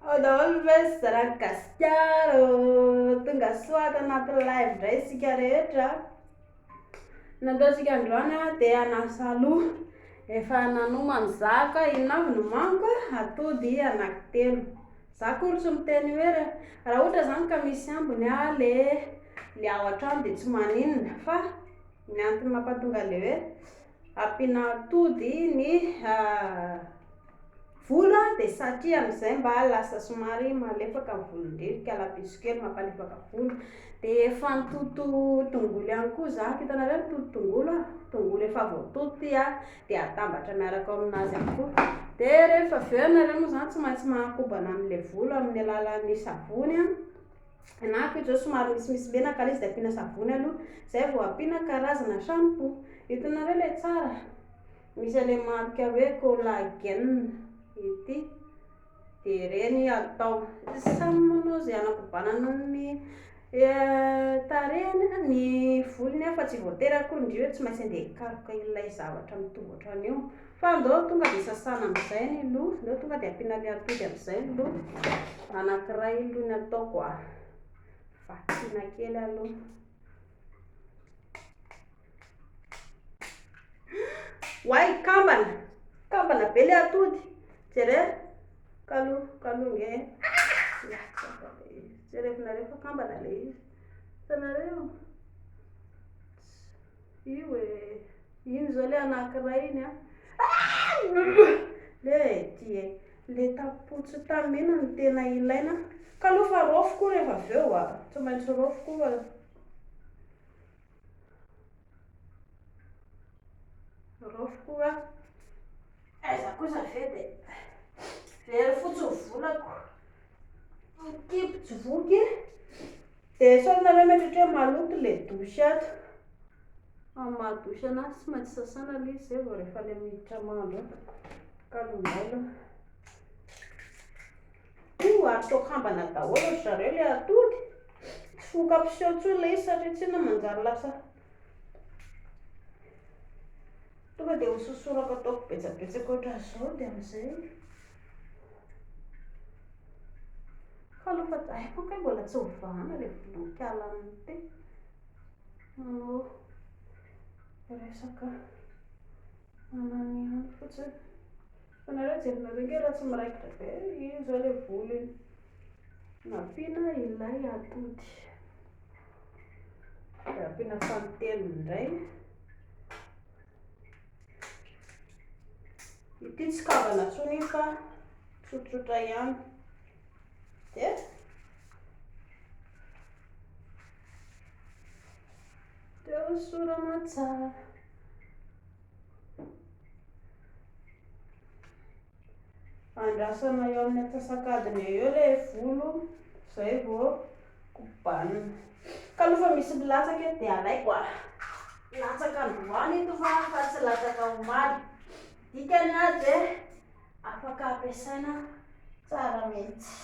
Ao daholo ve ry zanak'i Gasikara ô! Tonga soa ato anaty live indray isika rehetra. Ny nataontsika androany dia hanasa loha. Efa nanomana zaka, inona avy no nomaniko? Atody anankitelo. Za akory tsy miteny hoe raha ohatra izany ka misy ambiny le le ao an-trano dia tsy maninona fa ny antony mampatonga an'ilay hoe ampiana atody ny volo dia satria amin'izay mba lasa somary malefaka ny volon-drivoka, lapiso kely mampalefaka volo. Dia efa nitoto tongolo ihany koa za, hitanareo nitoto tongolo aho, tongolo efa voatoto ity an, dia atambatra miaraka ao aminazy ihany koa. Dia rehefa avy eo ianareo moa izany tsy maintsy manakobana an'ilay volo amin'ny alalan'ny savony an, na koa izao somary misimisy menaka ilay izy dia ampiana savony aloha, izay vao ampiana karazana shampoo. Hitanareo ilay tsara? Misy an'ilay marika hoe collagène ity, dia ireny atao. Samy manao izay hanakobanana ny tarehiny ny volony fa tsy voatery akory ndry hoe tsy maintsy andeha hikaroka ilay zavatra mitovy ohatran'io. Fa andao tonga dia sasana amin'izay ny loha, andao tonga dia ampiana ilay atody amin'izay ny loha. Anankiray aloha ny ataoko a, vakiana kely aloha. Oay, kambana! Kambana be le atody. Jereo. Kalo, kalo nge. Latsaka le izy. Jerevinareo fa kambana le izy. Hitanareo? Io e. Iny zao le anankiray iny a. Le ty e. Le tapotsy tamena no tena ilaina. Kalo fa raofy koa rehefa avy eo a. Tsy maintsy raofy koa fa. Raofy koa. Aiza kosa ve dia very fotsiny volako. Mikipy tsy voky. Dia sao nareo mieritreritra hoe maloto ilay douche ato. Amin'ny maha douche anazy tsy maintsy sasana ilay izy izay vao rehefa ilay miditra mandro eo. Kalonay aloha. Io ary toa kambana daholo ry zareo ilay atody. Tsy foka hampiseho intsony ilay izy satria tsinona manjary lasa tonga dia hososorako ataoko betsabetsaka ohatran'izao dia amin'izay fa aloha fa hay manko hoe mbola tsy hovahana ilay volan-kala amin'ity. Manao resaka anan'ny ihany fotsiny. Fa nareo jerinareo nge raha tsy miraikitra be iny zao le volo iny. Nampiana ilay atody. Dia ampiana fanintelony indray. Ity tsy kavana intsony io fa tsotsotra ihany. Dia dia hosorana tsara. Andrasana eo amin'ny antsasak'adiny eo eo ilay volo izay vao kobanina. Ka aloha fa misy milatsaka eto dia alaiko a. Latsaka androany ito fa fa tsy latsaka omaly. Dikany a dia afaka ampiasaina tsara mihitsy.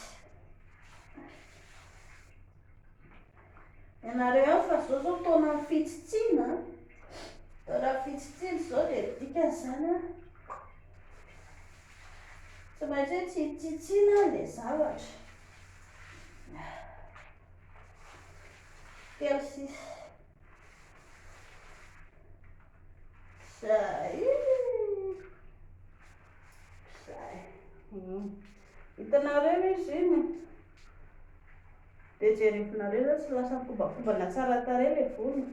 Ianareo ihany fa zao zao taonan'ny fitsitsiana an. Taonan'ny fitsitsiana izao dia ny dikan'izany an, tsy maintsy hoe tsitsitsiana ilay zavatra. Kely sisa. Zay. Zay. Hitanareo izy iny? Dia jerevinareo izao tsy lasa mikobakombana tsara tarehy ilay volo.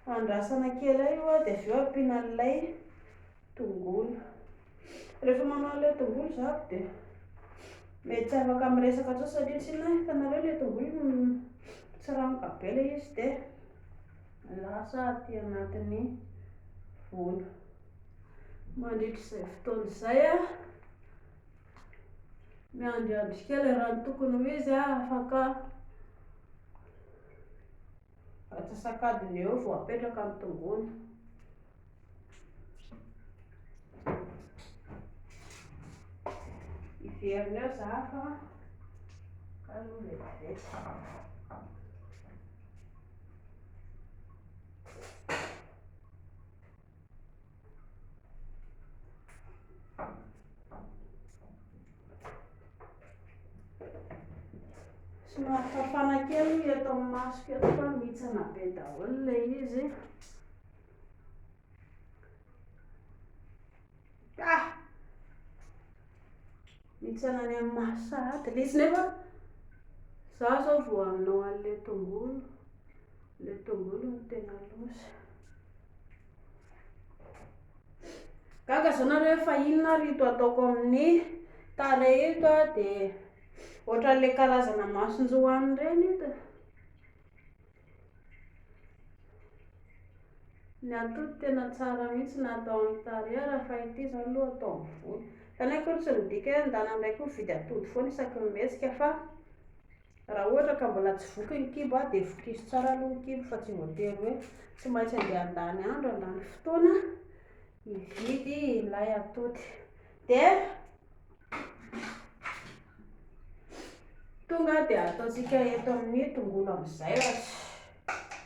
Andrasana kely eo io dia avy eo ampiana an'ilay tongolo. Rehefa manao an'ilay tongolo za dia mety tsy afaka miresaka intsony satria tsy inona, hitanareo ilay tongolo mitsiranoka be ilay izy dia lasa aty anatin'ny volo. Mandritra izay fotoana izay aho Miandriandry kely raha ny tokony ho izy afaka antsasak'adiny eo vao apetraka ny tongolo. Hiverina eo za fa aloha vetivety. Somary fafana kely eto amin'ny masoko eto fa mihitsana be daholo ilay izy. Ah! Mihitsana any amin'ny maso sahady ilay izy nefa izaho izao vao hanao an'ilay tongolo. Ilay tongolo no tena loza. Gaga zao nareo fa inona ary ito ataoko amin'ny tarehy ito a, dia ohatran'ilay karazana masonjoany ireny ito. Ny atody tena tsara mihitsy na atao amin'ny tarehy ary fa ity izany aloha atao amin'ny volo. Izany akory tsy midika hoe andana indray koa mividy atody foana isaky ny mihetsika fa Raha ohatra ka mbola tsy voky ny kibo dia vokiso tsara aloha ny kibo fa tsy voatery hoe tsy maintsy andeha handany andro, handany fotoana hividy ilay atody. Dia tonga dia ataontsika eto amin'ny tongolo amin'izay fa tsy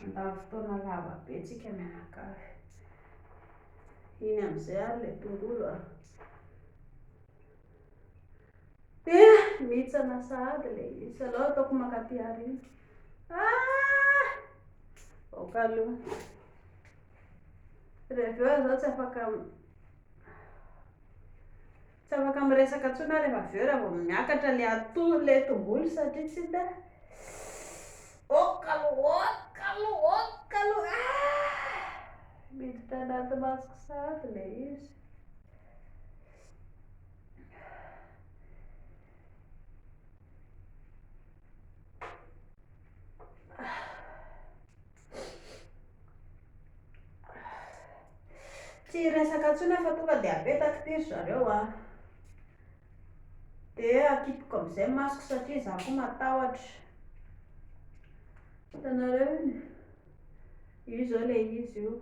handany fotoana lava be tsika mianakavy. Iny amin'izay ary ilay tongolo a. Dia mihitsana sahady ilay izy. Aleo ataoko mankaty aoriana. Ah! Aoka aloha. Rehefa eo aho izao tsy afaka tsy afaka miresaka intsony aho rehefa avy eo raha vao miakatra ilay atody ilay tongolo satria tsy hita. Aoka aloha, aoka aloha, aoka aloha. Ah! Miditra anaty masoko sahady ilay izy. Tsy hiresaka intsony aho fa tonga dia apetako ity ry zareo a. Dia akipiko amin'izay ny masoko satria izaho koa matahotra. Hitanareo iny? Io izao ilay izy io.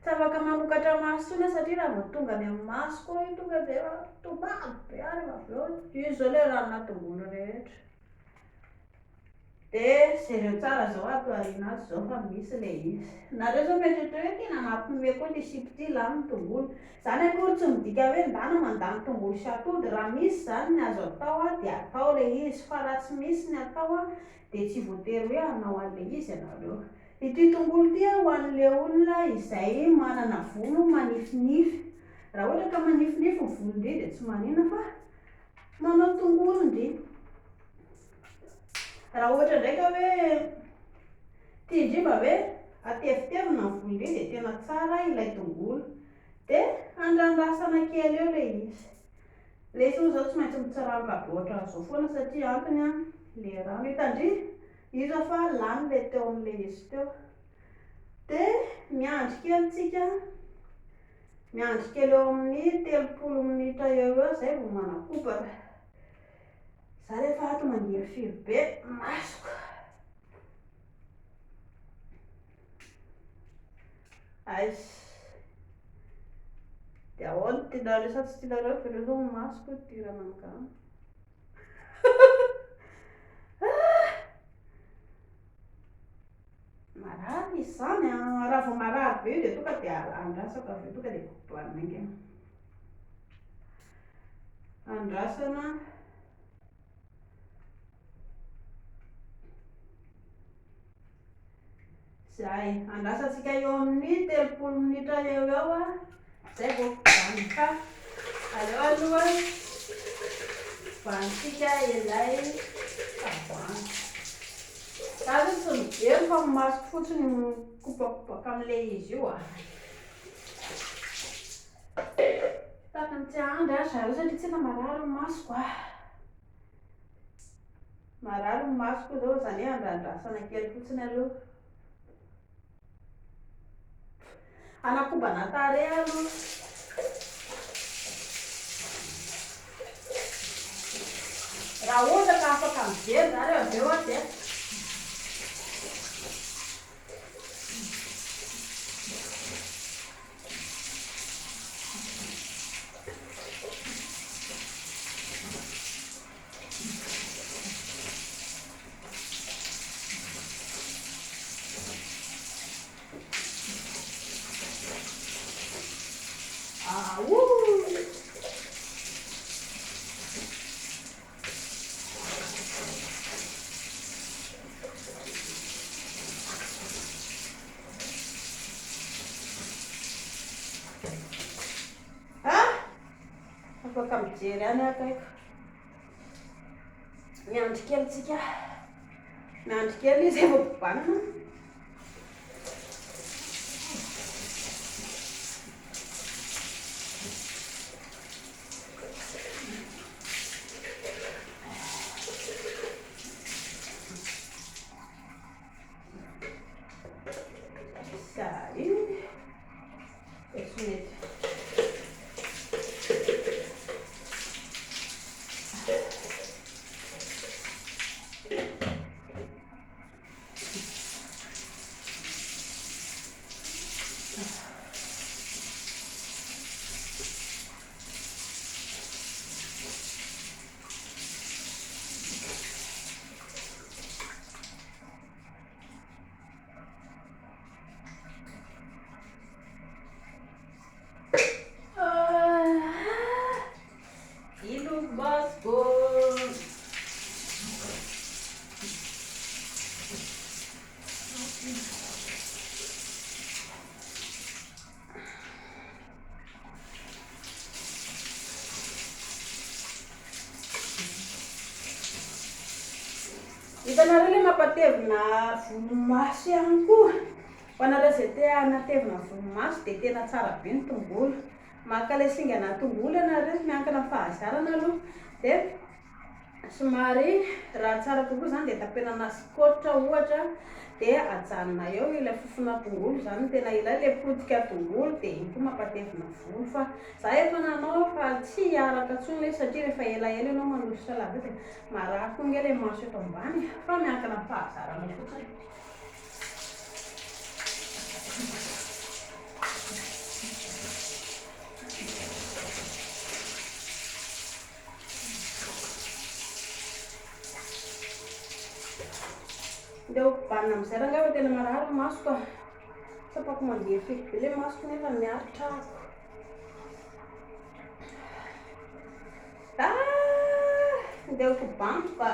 Tsy afaka manokatra maso intsony aho satria raha vao tonga any amin'ny masoko ao io tonga dia efa tomany be aho rehefa avy eo. Io izao ilay ranona tongolo rehetra. Dia jereo tsara izao ato aoriana ato izao fa misy ilay izy. Nareo izao mieritreritra hoe tena nampihomehy koa ity sipa ity, lany ny tongolo. Izany akory tsy midika hoe ndana mandany tongolo sy atody. Raha misy izany ny azo atao dia atao ilay izy fa raha tsy misy ny atao dia tsy voatery hoe hanao an'ilay izy ianareo. Ity tongolo ity ho an'ilay olona izay manana volo manifinify. Raha ohatra ka manifinify ny volon-dry dia tsy maninona fa manao tongolo ndry. Raha ohatra indray ka hoe tian-dry mba hoe atevitevina ny volon-dry dia tena tsara ilay tongolo. Dia andrandrasana kely eo ilay izy. Ilay izy moa izao tsy maintsy mitsiranoka be ohatran'izao foana satria antony an, ilay rano. Hitan-dry? Io izao fa lany ilay teo amin'ilay izy teo. Dia miandry kely tsika, miandry kely eo amin'ny 30 minitra eo ho eo izay vao manakobaka. Za rehefa ato mangirifiry be masoko. Aiza. Dia ahoana, tianareo sa tsy tianareo fa ireo izao ny masoko idirana angano. Marary izy izany an. Raha vao marary be io dia tonga dia andrasako avy eo tonga dia kobanina haingana. Andrasana. Izay, andrasantsika eo amin'ny 30 minitra eo ho eo izay vao vaniny fa aleo aloha vanintsika ilay tavoahangy. Za aloha tsy mijery fa ny masoko fotsiny mikopakopaka amin'ilay izy io a. Takany tsy hahandry aho zareo satria tsy efa marary ny masoko a. Marary ny masoko izao, izany hoe andrandrasana kely fotsiny aloha. Hanakobana tarehy aloha. Raha ohatra ka afaka mijery zareo avy eo dia Aouh! Afaka mijery ihany aho akaiko. Miandry kely tsika. Miandry kely izy vao kobanina. Salut. Tsy mety. Hitanareo ilay mampatevina volomaso ihany koa. Ho anareo izay te hanatevina volomaso dia tena tsara be ny tongolo. Maka ilay singana tongolo ianareo, miankina amin'ny fahazarana aloha, dia somary raha tsara kokoa izany dia tapenana scotch ohatra dia ajanona eo ilay fofona tongolo izany no tena ilaina, ilay potika tongolo dia iny koa mampatevina volo fa za efa nanao fa tsy hiaraka intsony ilay izy satria rehefa elaela ianao manosotra lava eo dia marary koa ange ilay maso eto ambany e, fa miankina amin'ny fahazarana fotsiny. Ndeha ho kobanina amin'izay rangahy fa tena marary ny masoko a. Tsapako mangirifiry be ilay masoko nefa miaritra aho. Ah! Ndeha ho kobaniko ka.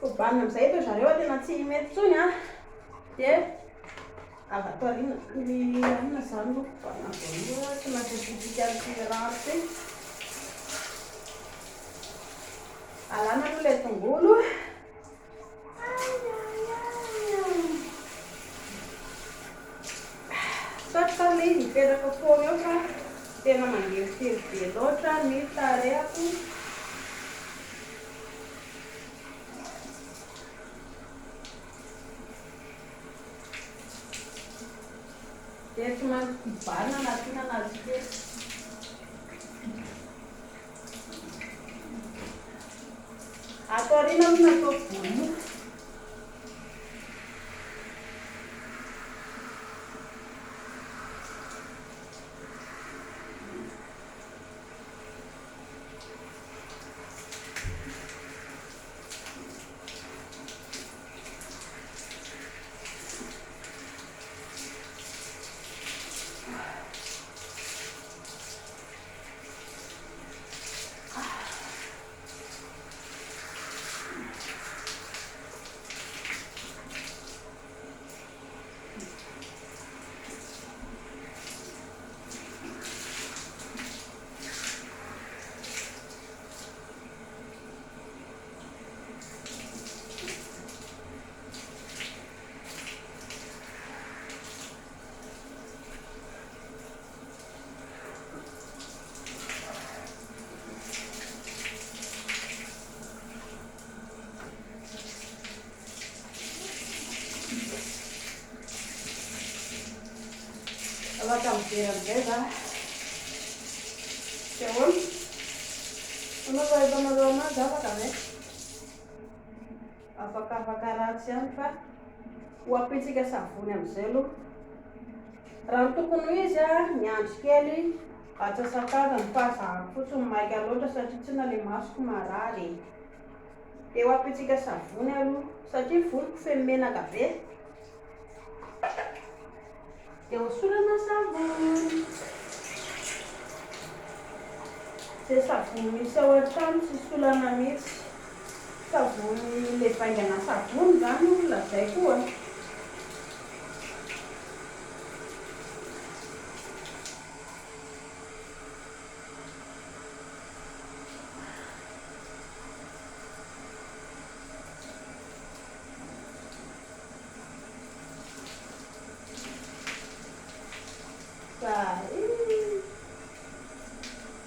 Kobanina amin'izay eto zareo fa tena tsy mety intsony an. Dia avy ato aoriana ny anona izany no kobanina voalohany, tsy maintsy asiantsika an'ity rano ity. Alana aloha ilay tongolo. Satroka ilay izy mipetraka foana eo fa tena mangirifiry be loatra ny tarehako. Dia tsy maintsy kobanina na tiana na tsy tiana. Ato aoriana aloha no ataoko voalohany. Afaka mijery amin'izay za. Dia ahoana? Ahoana fahitanareo anazy afaka ve? Afakafaka ratsy ihany fa ho ampiantsika savony amin'izay aloha. Raha ny tokony ho izy miandry kely atsasak'adiny fa zahako fotsiny maika loatra satria tsinona ilay masoko marary e. Dia ho ampiantsika savony aloha satria voloko feno menaka be. Dia hosorana savony. Izay savony misy ao an-trano tsy solana mihitsy. Savony ilay vaingana savony izany no lazaiko a.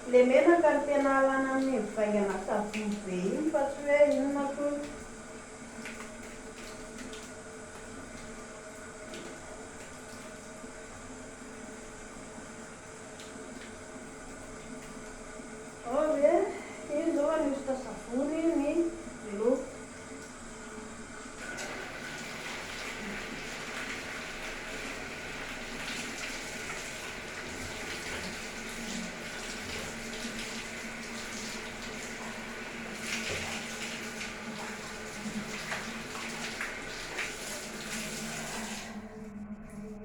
Ilay menaka no tena alana amin'iny vaingana savony be iny fa tsy hoe inona akory. Ao ve? Iny izao manosotra savony ny loha.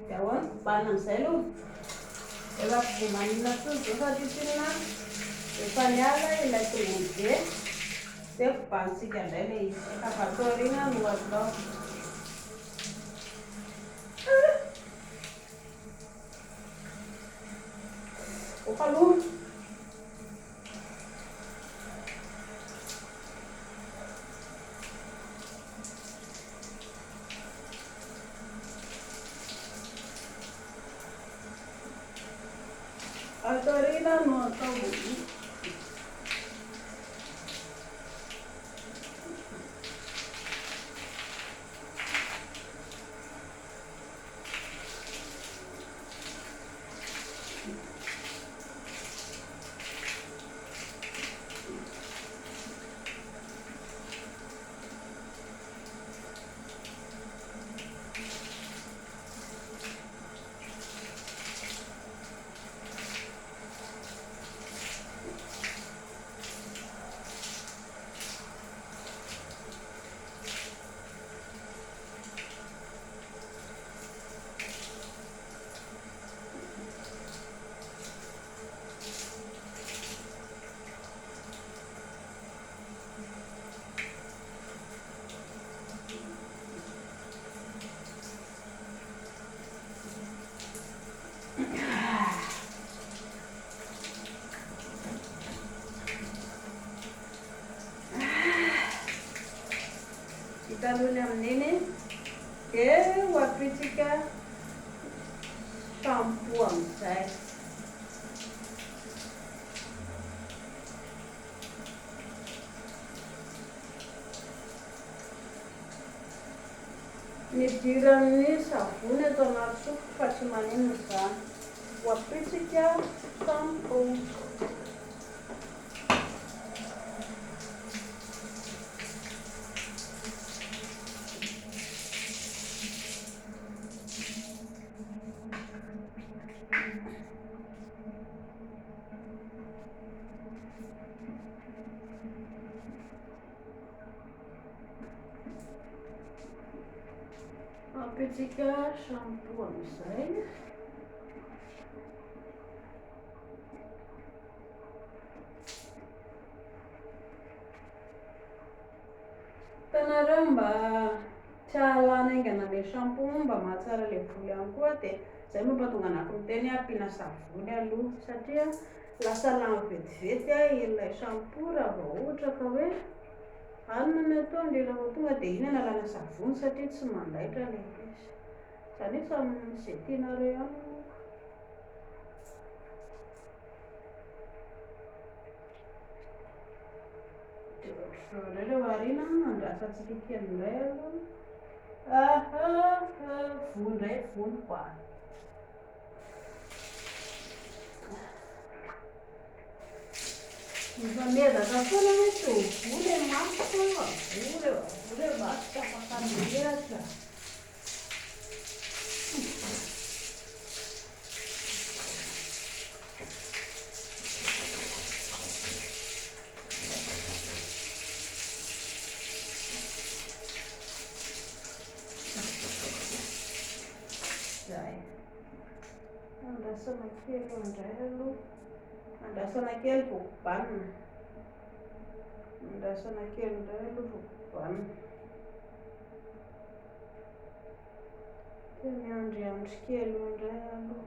Dia ahoana? Kobanina amin'izay aloha. Efa tsy dia maninona intsony izao satria tsinona efa niala ilay tongolo be. Dia kobanintsika indray ilay izy. Avy ato aoriana no atao. Opa aloha. Ato aoriana no atao. Vita aloha ny amin'iny dia ho ampiantsika shampoo amin'izay. Nidiran'ny savony ato anaty sofiko fa tsy maninona izany. Ho ampiantsika shampoo. Ampiantsika shampoo amin'izay. Hitanareo mba tsy hahalany haingana ilay shampoo mba mahatsara ilay volo ihany koa dia izay no mampatonga anah miteny hoe ampiana savony aloha satria lasa lany vetivety ilay shampoo raha vao ohatra ka hoe alina no atao indrindra vao tonga dia iny analana savony satria tsy mandaitra ilay izy. Izany hoe samy izay tianareo ihany moa. Dia ohatr'izao indray ireo aoriana, andrasantsika kely indray aloha. Aha, voa indray voloko a. Efa miezaka foana hoe tsy ho voa ilay masoko fa voa rehefa voa ilay maso tsy afaka mihiratra. kely eo indray aloha. Andrasana kely vao kobanina. Andrasana kely indray aloha vao kobanina. Dia miandriandry kely eo indray aloha.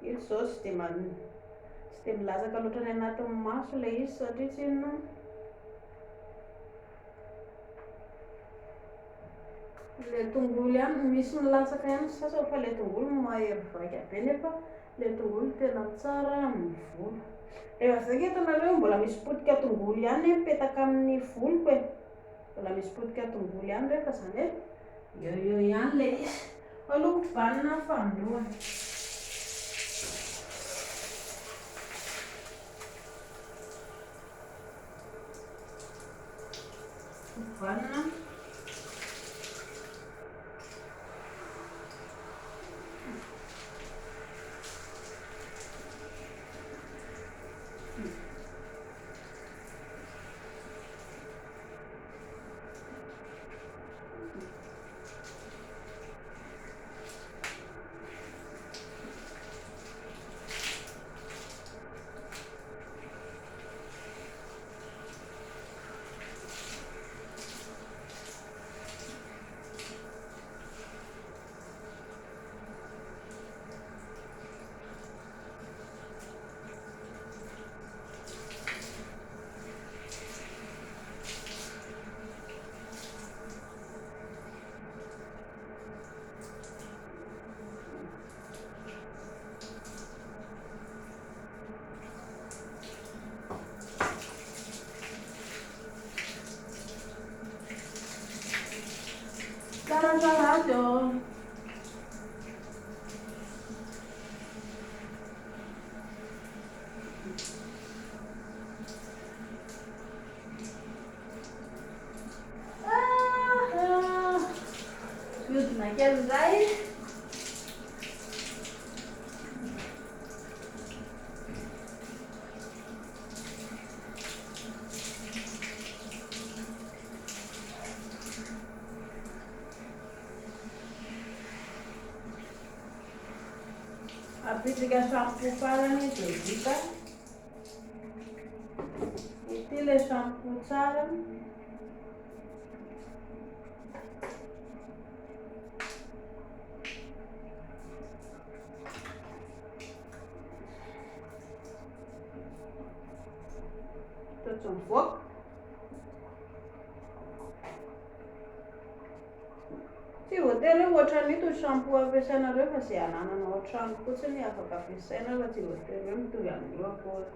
Ito izao tsy dia man- tsy dia milatsaka loatra any anatin'ny maso ilay izy satria tsinona ilay tongolo ihany, misy milatsaka ihany ny sasany fa ilay tongolo mahery vaika be nefa ilay tongolo tena tsara amin'ny volo. Rehefa avy eo ange hitanareo mbola misy potika tongolo ihany mipetaka amin'ny voloko e. Mbola misy potika tongolo ihany rehefa izany hoe eo eo ihany ilay izy. Fa aloha kobanina ny fanindroany. Kobanina. Tsara sahady ô. Miodina kely indray. Apetraka shampoo farany dia vita. Ity ilay shampoo tsara. Toa tsy mivoaka. Tsy voatery hoe ohatran'ito ny shampoo ampiasainareo fa izay ananana ao an-trano fotsiny afaka ampiasaina fa tsy voatery hoe mitovy amin'io akory.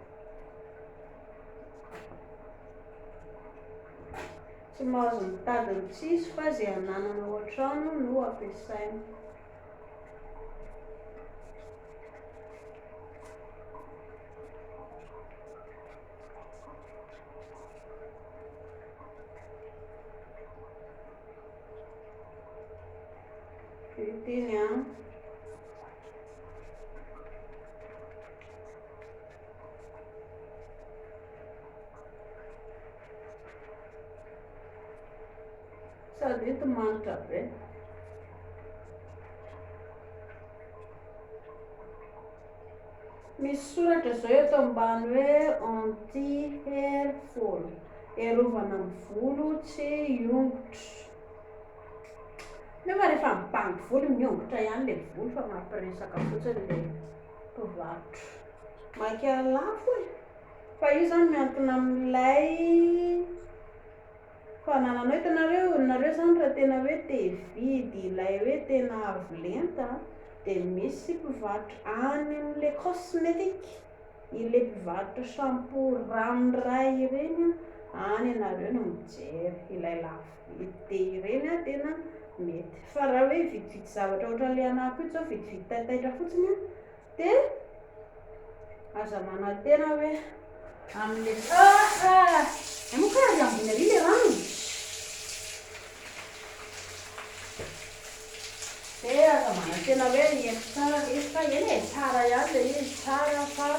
Tsy mahazo mitady ny tsisy fa izay ananana ao an-trano no ampiasaina. Vita iny an. Sady eto manitra be. Misy soratra izao eto ambany hoe anti hair fall. Hiarovana ny volo tsy hiongotra. Nefa rehefa mibango volo miongotra ihany ilay volo fa mampiresaka fotsiny ilay mpivarotra. Maika lafo e! Fa io izany miankina amin'ilay fanananao. Hitanareo, nareo izany raha tena hoe te hividy ilay hoe tena avo lenta dia misy mpivarotra any amin'ilay cosmétique. Ilay mpivarotra shampoo ranoray ireny an, any ianareo no mijery ilay lafo vidy dia ireny an tena mety. Fa raha hoe hividividy zavatra ohatran'ilay anah koa izao hividividy taitaitra fotsiny an, dia aza manantena hoe amin'ilay ah ah! Hay moa kay ary ambony ary ilay rano? Dia aza manantena hoe heno tsara ilay izy fa eny e, tsara ihany ilay izy, tsara fa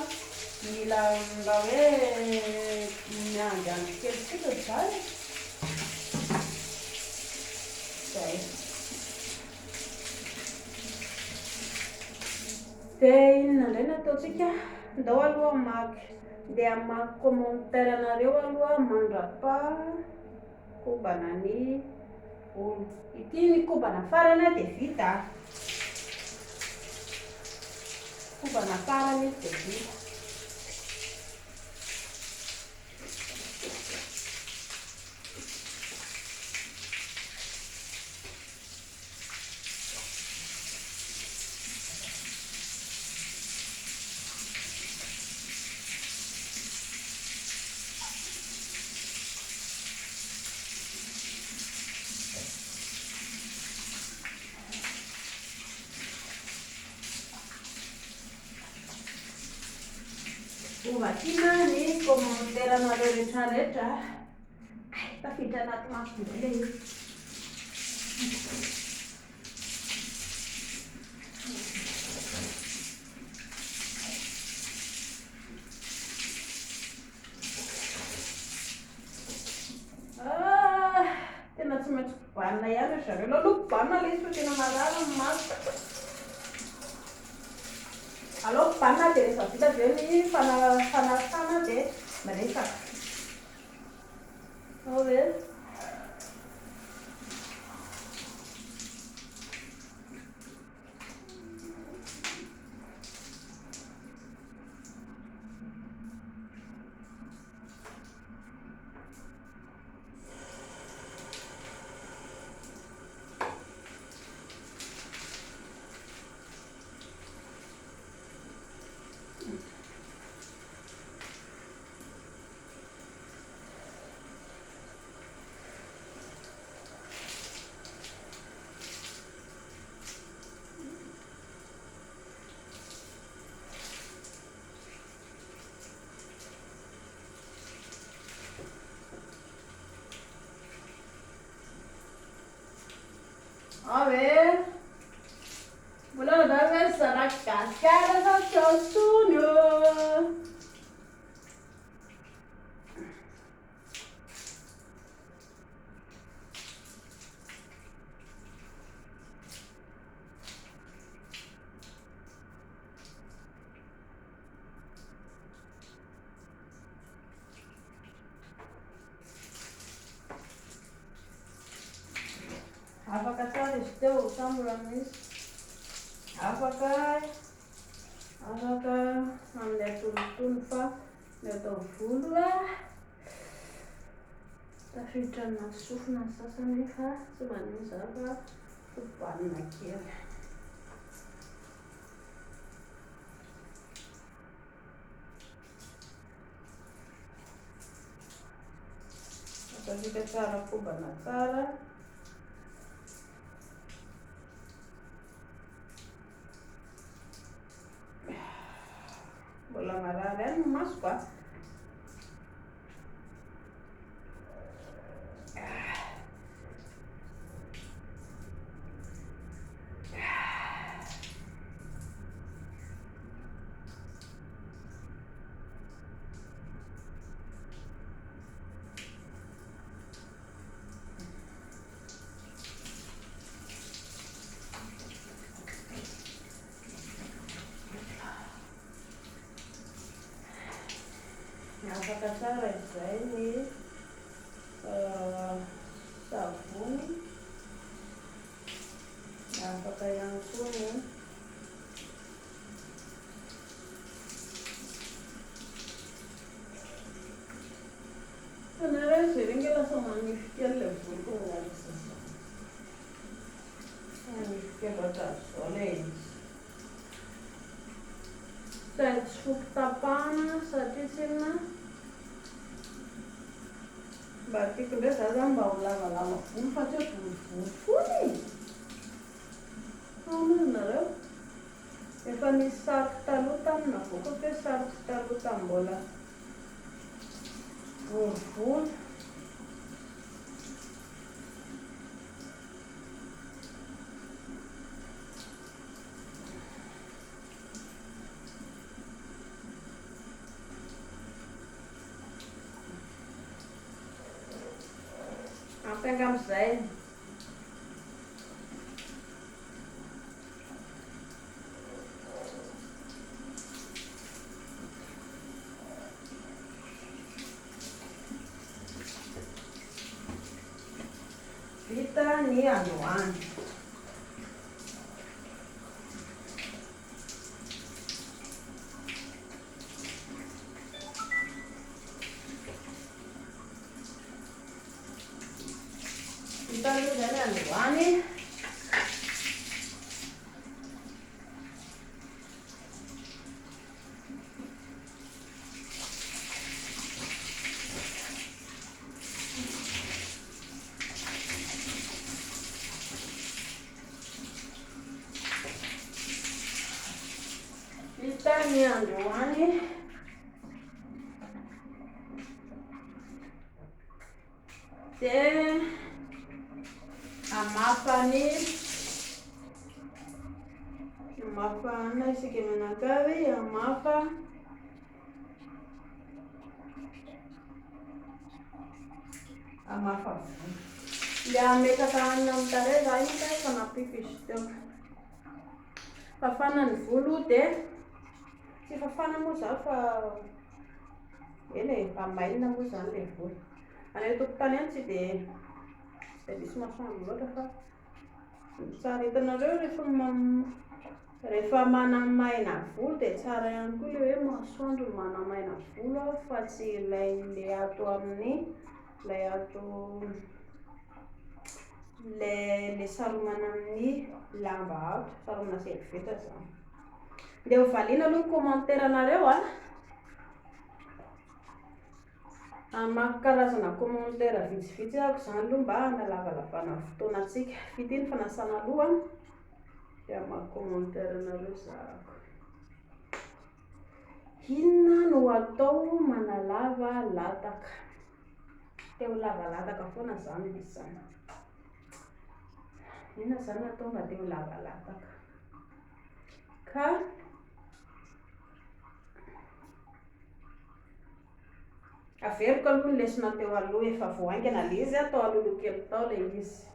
mila mba hoe miandriandry kely fotsiny izany e. Izay. Dia inona indray no ataontsika? Ndao aloha hamaky, ndeha hamaky commentaire anareo aloha mandrapaha kobana ny volo. Ity ny kobana farany dia vita. Kobana farany izy dia vita. Hovakiana ny commentaire nareo rehetra rehetra. Hay, tafiditra anaty maso indray ilay izy. Ah, tena tsy maintsy kobanina ihany ry zareo. Aleo aloha kobanina ilay izy fa tena marary ny maso. Aleo kobanina dia rehefa vita avy eo ny fanasana dia miresaka. Ao ve? Ao ve? Mbola ao daholo ve ny zanak'i Gasikara sa tsy ao intsony ô? Afaka tsara izy teo sa mbola misy? Afaka, afaka amin'ilay atolotolo fa ny atao volo a, tafiditra anaty sofina ny sasany fa tsy maninona izany fa kobanina kely. Ataontsika tsara kobana tsara. Mbola marary ihany ny masoko a. Afaka tsara izay ny savony, afaka ihany koa ny Hitanareo izy ireo nge lasa manify kely ilay voloko miaraka izao. Manify kely ohatran'izao ilay izy. Saingy tsy foko tapahana satria tsinona mba tiako indray za zany mba ho lavalava volo fa tsy hoe boribory foana e! Fa hono nareo? Efa nisy sariko taloha tany navoakako hoe sariko taloha tamin'ny mbola bory volo. Ampy angamba izay. ny androany. Vita aloha izay ny androany. Vita ny androany. Dia hamafa ny hamafa anona isika mianakavy, hamafa hamafa volo. Ilay hametraka hanina amin'ny tarehy za iny fa efa nampiako izy teo. Fafana ny volo dia tsy fafana moa za fa eny e, amainina moa izany ilay volo. Any an-tokotany any tsy dia tsy dia misy masoandro loatra fa ny tsara hitanareo rehefa rehefa manamaina volo dia tsara ihany koa ilay hoe masoandro no manamaina volo fa tsy ilay ilay ato amin'ny ilay ato ilay ilay saromana amin'ny lamba ato, saromana serviette izany. Ndeha ho valiana aloha ny commentaire-nareo a. Hamaky karazana commentaire vitsivitsy aho izany aloha mba hanalavalavana ny fotoanantsika. Vita iny fanasana loha dia hamaky commentaire-nareo zahako. Inona no atao manalava lataka? Te ho lava lataka foana izany izy izany. Inona izany no atao mba te ho lava lataka? Ka Averiko aloha ny lesona teo aloha, efa vao haingana ilay izy, tao alohaloha kely tao ilay izy.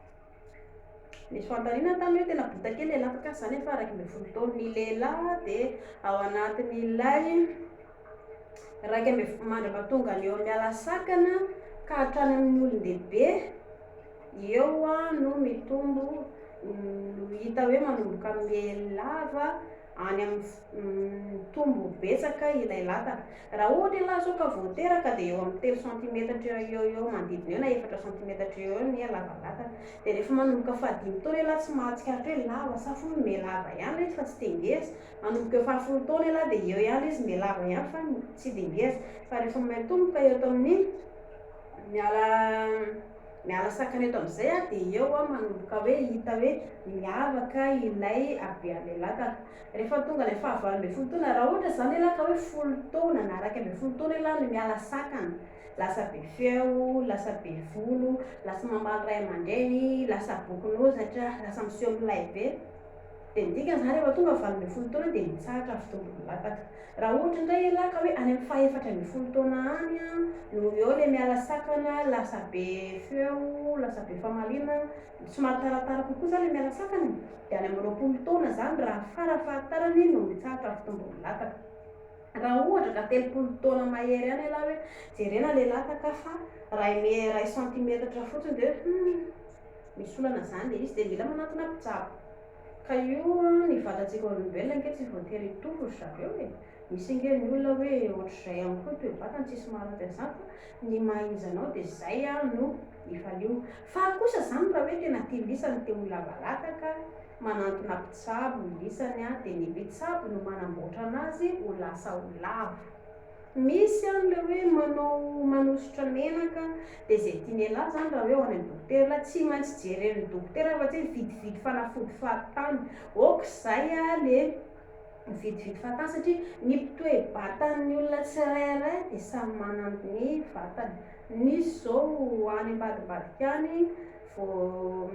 Nisy fanontaniana tany hoe tena bota kely ilay lataka, za nefa 11 taona. Ny lehilahy dia ao anatin'ilay 11 mandra-pahatonga ny eo amin'ny alasakana ka hatrany amin'ny olon-dehibe, eo no mitombo, no hita hoe manomboka mihelava any amin'ny mitombo betsaka ilay lataka. Raha ohatra ialahy izao ka vao teraka dia eo amin'ny telo santimetatra eo ho eo manodidina eo na efatra santimetatra eo ho eo ny halavan-dataka. Dia rehefa manomboka fahadimy taona ialahy tsy mahatsikaritra hoe lava sa fohy, mihalava ihany ilay izy fa tsy dia ngeza. Manomboka eo fahafolo taona ialahy dia eo ihany ilay izy mihalava ihany fa tsy dia ngeza. Fa rehefa miantomboka eto amin'ny miala Miala sakana eto amin'izay aho dia eo aho manomboka hoe hita hoe miavaka ilay habean'ilay lataka. Rehefa tonga ilay faha 18 taona, raha ohatra izany ialahy ka hoe folo taona na 11 taona ialahy no miala sakana, lasa be feo, lasa be volo, lasa mamaly ray aman-dreny, lasa bokon'ozatra, lasa miseho milay be, dia ny dikany izany rehefa tonga 18 taona dia mitsahatra ny fitombon'ny lataka. Raha ohatra indray ialahy ka hoe any amin'ny faha 14 taona any no eo ilay miala sakana, lasa be feo, lasa be famaliana, somary taratara kokoa izany ilay miala sakana e, dia any amin'ny 20 taona izany raha fara fahatarany no mitsahatra ny fitombon'ny lataka. Raha ohatra ka 30 taona mahery any ialahy hoe jerena ilay lataka fa iray me- iray centimetatra fotsiny dia hoe hum, misy olana izany ilay izy dia mila manantona mpitsabo. Ka io an, ny vatantsika olombelona ange tsy voatery hitovy ry zareo e! Misy ange ny olona hoe ohatr'izay ihany koa ny toe-batany tsisy maharatsy an'izany fa ny maha izy anao dia izay no ifalio. Fa kosa izany raha hoe tena tia lisany te ho lava lataka, manantona mpitsabo ny lisany an, dia ny mpitsabo no manamboatra anazy ho lasa ho lava. Misy an le hoe manao manosotra menaka dia izay tian'ialahy izany raha hoe ho any amin'ny dokotera ialahy tsy maintsy jeren'ny dokotera fa tsy hoe mividividy fanafody fahatany. Ok izay a le mividividy fahatany satria ny toe-batan'ny olona tsirairay dia samy manana ny vatany. Misy izao any ambadimbadika any vao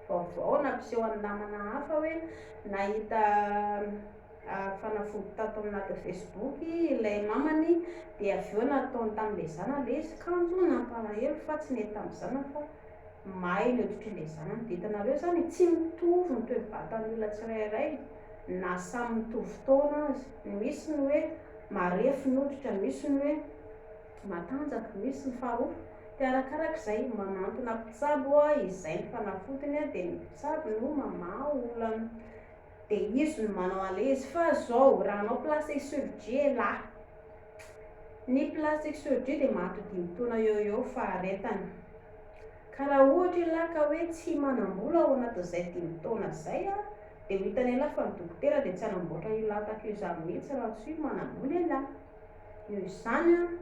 vaovao nampiseho an'ny namana hafa hoe nahita fanafody tato anaty facebook ilay mamany dia avy eo nataony tamin'ilay zanany ilay izy kanjo nampalahelo fa tsy nety tamin'ny zanany fa may ny hoditr'ilay zanany dia hitanareo izany tsy mitovy ny toe-batan'ny olona tsirairay na samy mitovy taona aza, misy ny hoe marefo ny hoditra, misy ny hoe matanjaka, misy ny faharoa. Dia arakarak'izay, manantona mpitsabo izay ny fanafodiny dia ny mpitsabo no mamaha olana. Dia izy no manao an'ilay izy. Fa izao, raha hanao plastic surgery elah, ny plastic surgery dia maty dimy taona eo ho eo faharetany. Ka raha ohatra elah ka hoe tsy manam-bola ao anatin'izay dimy taona izay dia ho hitan'elah fa ny dokotera dia tsy hanamboatra io lataka io izany mihitsy raha tsy hoe manam-bola elah. Noho izany an,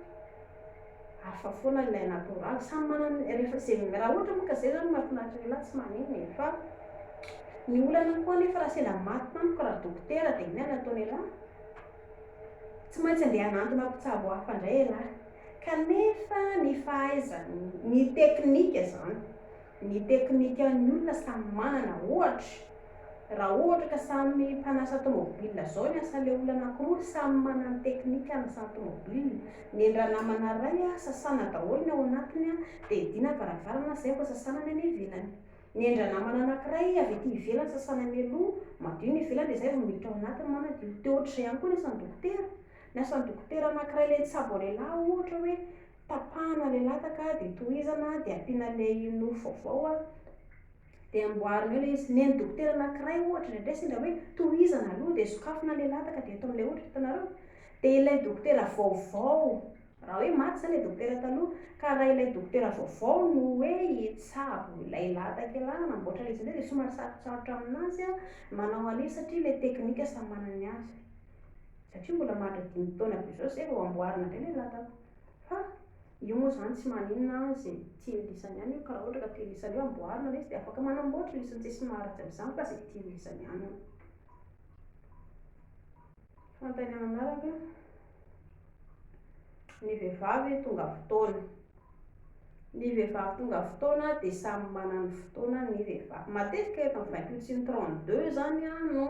hafa foana ilay natoraly. Samy manana, rehefa izay, raha ohatra moa ka izay izany no mahafinaritra an'elah tsy maninona e. Fa ny olana koa anefa raha sendra maty tampoka raha dokotera dia inona no ataon'elah? Tsy maintsy andeha hanantona mpitsabo hafa indray elah. Kanefa ny fahaizany, ny teknika izany, ny teknikan'ny olona samy manana. Ohatra, raha ohatra ka samy mpanasa tomobile izao ny asan'ilay olona anankiroa, samy manana ny teknika hanasany tomobile. Ny an-dranamana iray, sasana daholo ny ao anatiny, dia hidiana ny varavarana izay vao sasana ny any ivelany. Ny an-dranamana anankiray avy ety ivelany sasana mialoha, madio ny ivelany dia izay vao miditra ao anatiny manadio. Dia ohatr'izay ihany koa ny asan'ny dokotera. Ny asan'ny dokotera anankiray ilay nitsabo lehilahy ohatra hoe tapahana ilay lataka dia tohizana dia ampiana ilay nofo vaovao dia amboarina eo ilay izy. Ny an'ny dokotera anankiray ohatra indraindray sendra hoe tohizana aloha dia sokafina ilay lataka dia atao amin'ilay ohatra hitanareo. Dia ilay dokotera vaovao, raha hoe maty izany ilay dokotera taloha, ka raha ilay dokotera vaovao no hoe hitsabo ilay lataka ialahy hanamboatra ilay izy indray dia somary sarotsarotra aminazy manao an'iny satria ilay teknika samy manana ny azy. Satria mbola maharitra dimy taona be izao izay vao amboarina indray ilay lataka. Fa io moa izany tsy maninona izay tian'ny lisany ihany io ka raha ohatra ka tian'ny lisany io amboarina ilay izy dia afaka manamboatra lisany tsisy maharatsy amin'izany fa izay tian'ny lisany ihany io. Fanontaniana manaraka, ny vehivavy tonga fotoana. Ny vehivavy tonga fotoana dia samy manana ny fotoana ny vehivavy. Matetika eto amin'ny 28 sy ny 32 izany no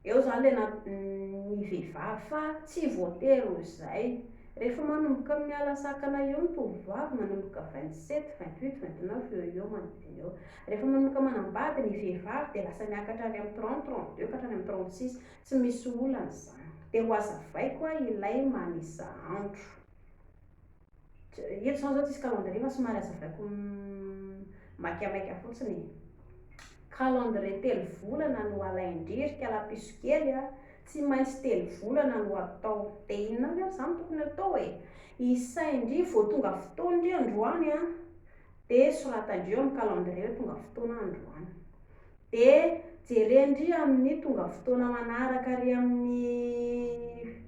Eo izany ilay na ny vehivavy fa tsy voatery ho izay. Rehefa manomboka miala sakana eo ny tovovavy manomboka 27, 28, 29 eo ho eo manodidina eo. Rehefa manomboka manambady ny vehivavy dia lasa miakatra any amin'ny 30, 32 ka hatrany amin'ny 36. Tsy misy olana izany. Dia ho hazavaiko ilay manisa andro. Eto izany izao tsisy calendrier fa somary hazavaiko maikamaika fotsiny e. Calendrier telo volana no alain-dririka lapiso kely a, tsy maintsy telo volana no atao. Dia inona avy ary izany no tokony atao e? Isain-dry vao tonga fotoan-dry androany a, dia soratan-dry eo amin'ny calendrier hoe tonga fotoana androany. Dia jeren-dry amin'ny tonga fotoana manaraka ary amin'ny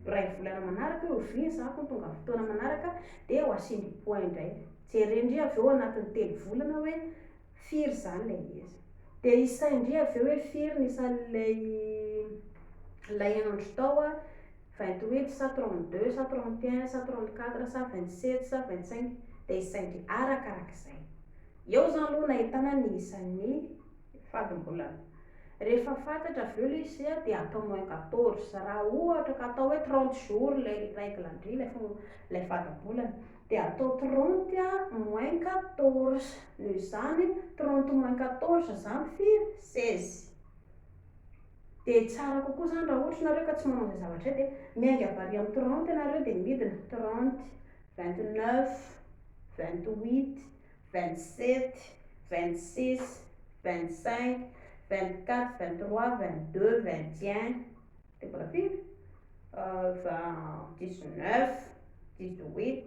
iray volana manaraka hoe oviana za ko tonga fotoana manaraka dia ho asian-dry point indray. Jeren-dry avy eo anatin'ny telo volana hoe firy izany ilay izy. Dia isain-dry avy eo hoe firy ny isan'ilay ilay andro tao a, 28 sa 32 sa 31 sa 34 sa 27 sa 25 dia isain-dry arakarak'izay. Eo izany aloha no ahitana ny isan'ny fadimbolana. Rehefa fantatra avy eo ilay izy dia atao moins 14. Raha ohatra ka atao hoe 30 jours ilay règle ndry ilay ilay fadimbolana dia atao 30 moins 14. Noho izany 30 moins 14 izany firy? 16. Dia tsara kokoa izany raha ohatra nareo ka tsy manao izay zavatra izay dia miainga avy ary amin'ny 30 ianareo dia midina 30, 29, 28, 27, 26, 25, 24, 23, 22, 21, dia mbola firy? 19, 18,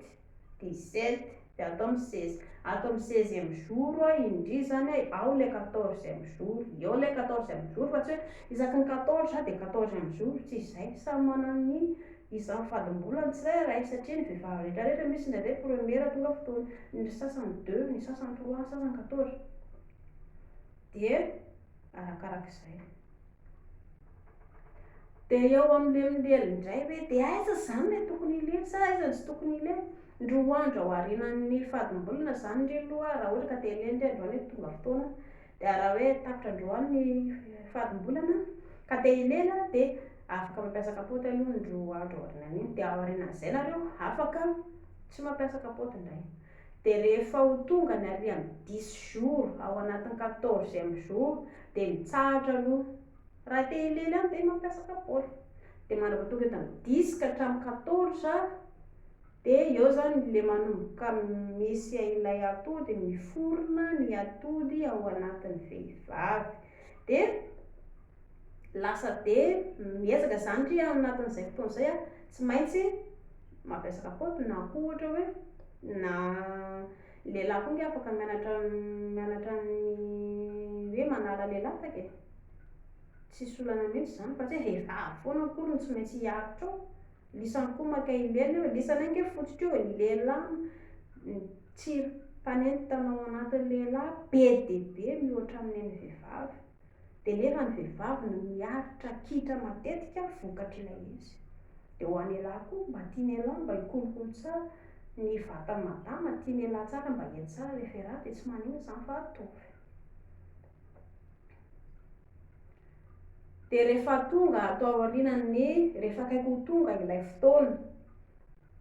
17, dia atao amin'ny 16. Ato amin'ny seizième jour indry izany hoe ao ilay quatorzième jour, eo ilay quatorzième jour fa tsy hoe isaky ny quatorze dia quatorzième jour, tsy izay. Samy manana ny isan'ny fadimbolany tsirairay satria ny vehivavy rehetra rehetra misy indraindray première tonga fotoana, ny sasany deux, ny sasany trois, ny sasany quatorze. Dia arakarak'izay. Dia eo amin'ilay milely indray hoe dia aiza izany ilay tokony hilely sa aiza no tsy tokony hilely? Ny roa andro aorianan'ny fadimbolana izany ry aloha raha ohatra ka te hilely ndry androany hoe tonga fotoana dia raha hoe tapitra androany ny fadimbolana ka te hilely dia afaka mampiasa kapoty aloha ny roa andro aorianan'iny dia aorianan'izay nareo afaka tsy mampiasa kapoty indray. Dia rehefa ho tonga ny ary amin'ny dix jours ao anatin'ny quatorzième jour dia mitsahatra aloha. Raha te hilely ihany dia mampiasa kapoty. Dia mandrapatonga eto amin'ny dix ka hatramin'ny quatorze. Dia eo izany ilay manomboka misy ilay atody, miforona ny atody ao anatin'ny vehivavy. Dia lasa dia miezaka izany ndry ao anatin'izay fotoana izay a, tsy maintsy mampiasa kapaoty na koa ohatra hoe na ny lehilahy koa ange afaka mianatra mianatra ny hoe manala ilay lataka e, tsisy olana mihintsy izany fa tsy hoe vehivavy foana akory no tsy maintsy hiaritra ao. Lisany koa maka ilena io e, lisany ange fototra io e, ny lehilahy ny tsiro mpanentana ao anatin'ny lehilahy be dia be mihoatra amin'ny an'ny vehivavy, dia nefa ny vehivavy no miaritra kitra matetika vokatr'ilay izy. Dia ho an'ialahy koa mba tian'ialahy mba hikolokolo tsara ny vatan'i madama, tian'ialahy tsara mba hety tsara rehefa iaraha dia tsy maninona izany fa ataovy. Dia rehefa tonga ato aorianan'ny, rehefa akaiky ho tonga ilay fotoana,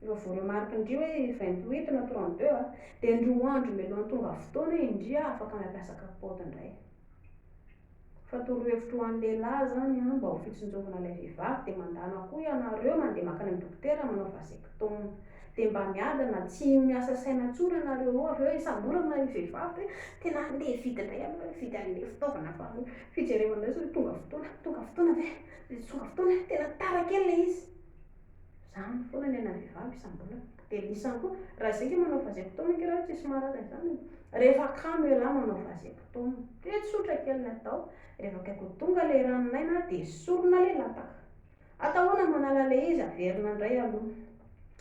efa voaremarque-ndry hoe 28 na 32 a, dia ny roa andro mialohan'ny tonga fotoana indry afaka mampiasa kapaoty indray. Fa torohevitro ho an'ny lehilahy izany an, mba ho fitsinjovana ilay vehivavy dia mandana koa ianareo mandeha mankany amin'ny dokotera manao vasectomie. Dia mba miadana, tsy miasa saina intsony ianareo eo avy eo hisamborana io vehivavy hoe tena handeha hividy indray aloha hividy an'ilay fitaovana fijerevana indray sao dia tonga fotoana, tonga fotoana ve? Dia tsy tonga fotoana, tena tara kely ilay izy. Izany foana ny anà vehivavy isam-bolana. Dia lisany koa, raha izay ange manao vasectomie ange raha tsisy maharary an'izany e. Rehefa kamo ialahy manao vasectomie, dia tsotra kely ny atao, rehefa akaiky ho tonga ilay ranon'aina dia esorina ilay lataka. Atao ahoana ny manala ilay izy? Averina indray aloha.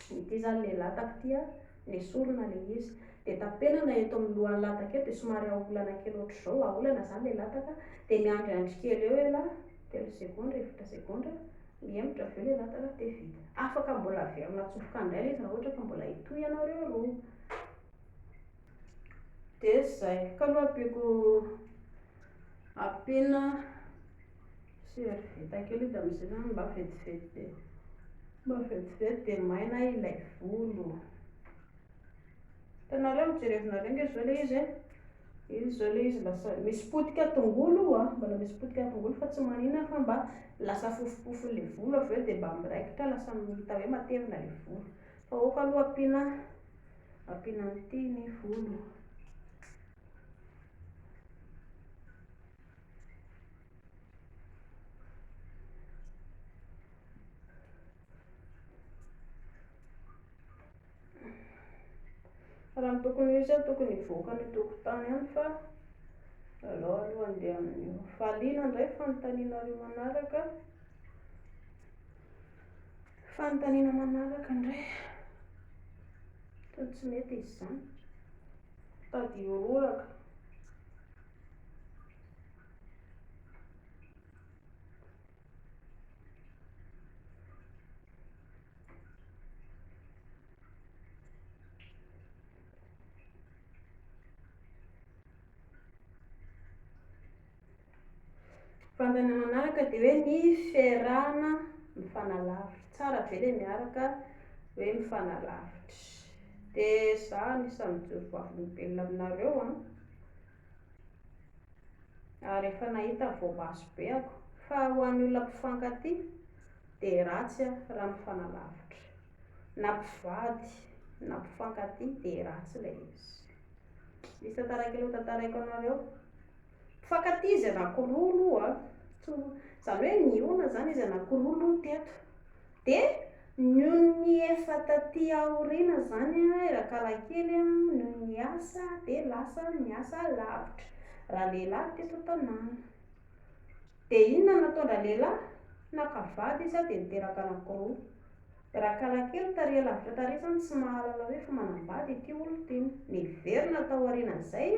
Ity izany ilay lataka ity an, nesorina ilay izy. Dia tapenana eto amin'ny lohan'ny lataka eto dia somary aolana kely ohatr'izao, aolana izany ilay lataka, dia miandriandry kely eo ialahy, telo segondra, efatra segondra, mihemotra avy eo ilay lataka dia vita. Afaka mbola averina atsofoka indray ilay izy raha ohatra ka mbola hitohy ianareo roa. Dia izay. Ka aloha ampiako ampiana serviette kely dia amin'izay izany mba vetivety dia mba vetivety dia maina ilay volo. Hitanareo, jerevinareo ange izao ilay izy e. Izy izao ilay izy lasa misy potika tongolo io an, mbola misy potika tongolo fa tsy maninona fa mba lasa fofompofon'ilay volo avy eo dia mba miraikitra lasa hita hoe matevina ilay volo. Fa aoka aloha ampiana ampiana an'ity ny volo. Raha ny tokony ho izy aho tokony hivoaka any an-tokotany any fa aleo aloha handeha amin'io. Valiana indray ny fanontanianareo manaraka. Fanontaniana manaraka indray. Toa tsy mety izy izany. Mitady hiroraka. Fanontaniana manaraka dia hoe ny fiarahana mifanalavitra. Tsara ve ilay miaraka hoe mifanalavitra? Dia izaho anisan'ny mijoro vavolombelona aminareo an, ary efa nahita voamaso be aho fa ho an'ny olona mpifankatia dia ratsy raha mifanalavitra. Na mpivady na mpifankatia dia ratsy ilay izy. Misy tantara kely ho tantaraiko anareo. Mpifankatia izy anankiroa aloha, izany hoe nihaona izany izy anankiroa aloha teto. Dia nony efa taty aoriana izany rakalakely no niasa dia lasa niasa lavitra, ralehilahy teto an-tanàna. Dia inona no nataon-dralehilahy? Naka vady izy dia niteraka anankiroa. Rakalakely tary alavitra tary izany tsy mahalala hoe efa manambady ity olona ity. Niverina tao aorianan'izay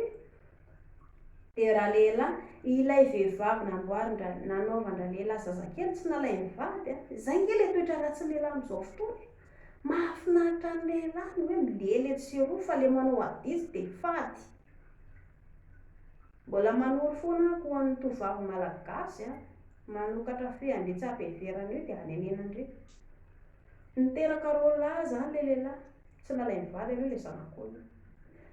dia ralehilahy, ilay vehivavy namboarin-dra, nanaovan-dralehilahy zazakely tsy nalainy vady a! Izay ange ilay toetra ratsin'ny lehilahy amin'izao fotoana e! Mahafinaritra ny lehilahy ny hoe milely etsy sy eroa fa ilay manao adidy dia fady. Mbola manoro foana aho ho an'ny tovovavy malagasy a, manokatra fean-dry tsy ampiheverana io dia hanenenandry. Niteraka roalahy izany ilay lehilahy, tsy nalainy vady aloha ilay zanak'olona.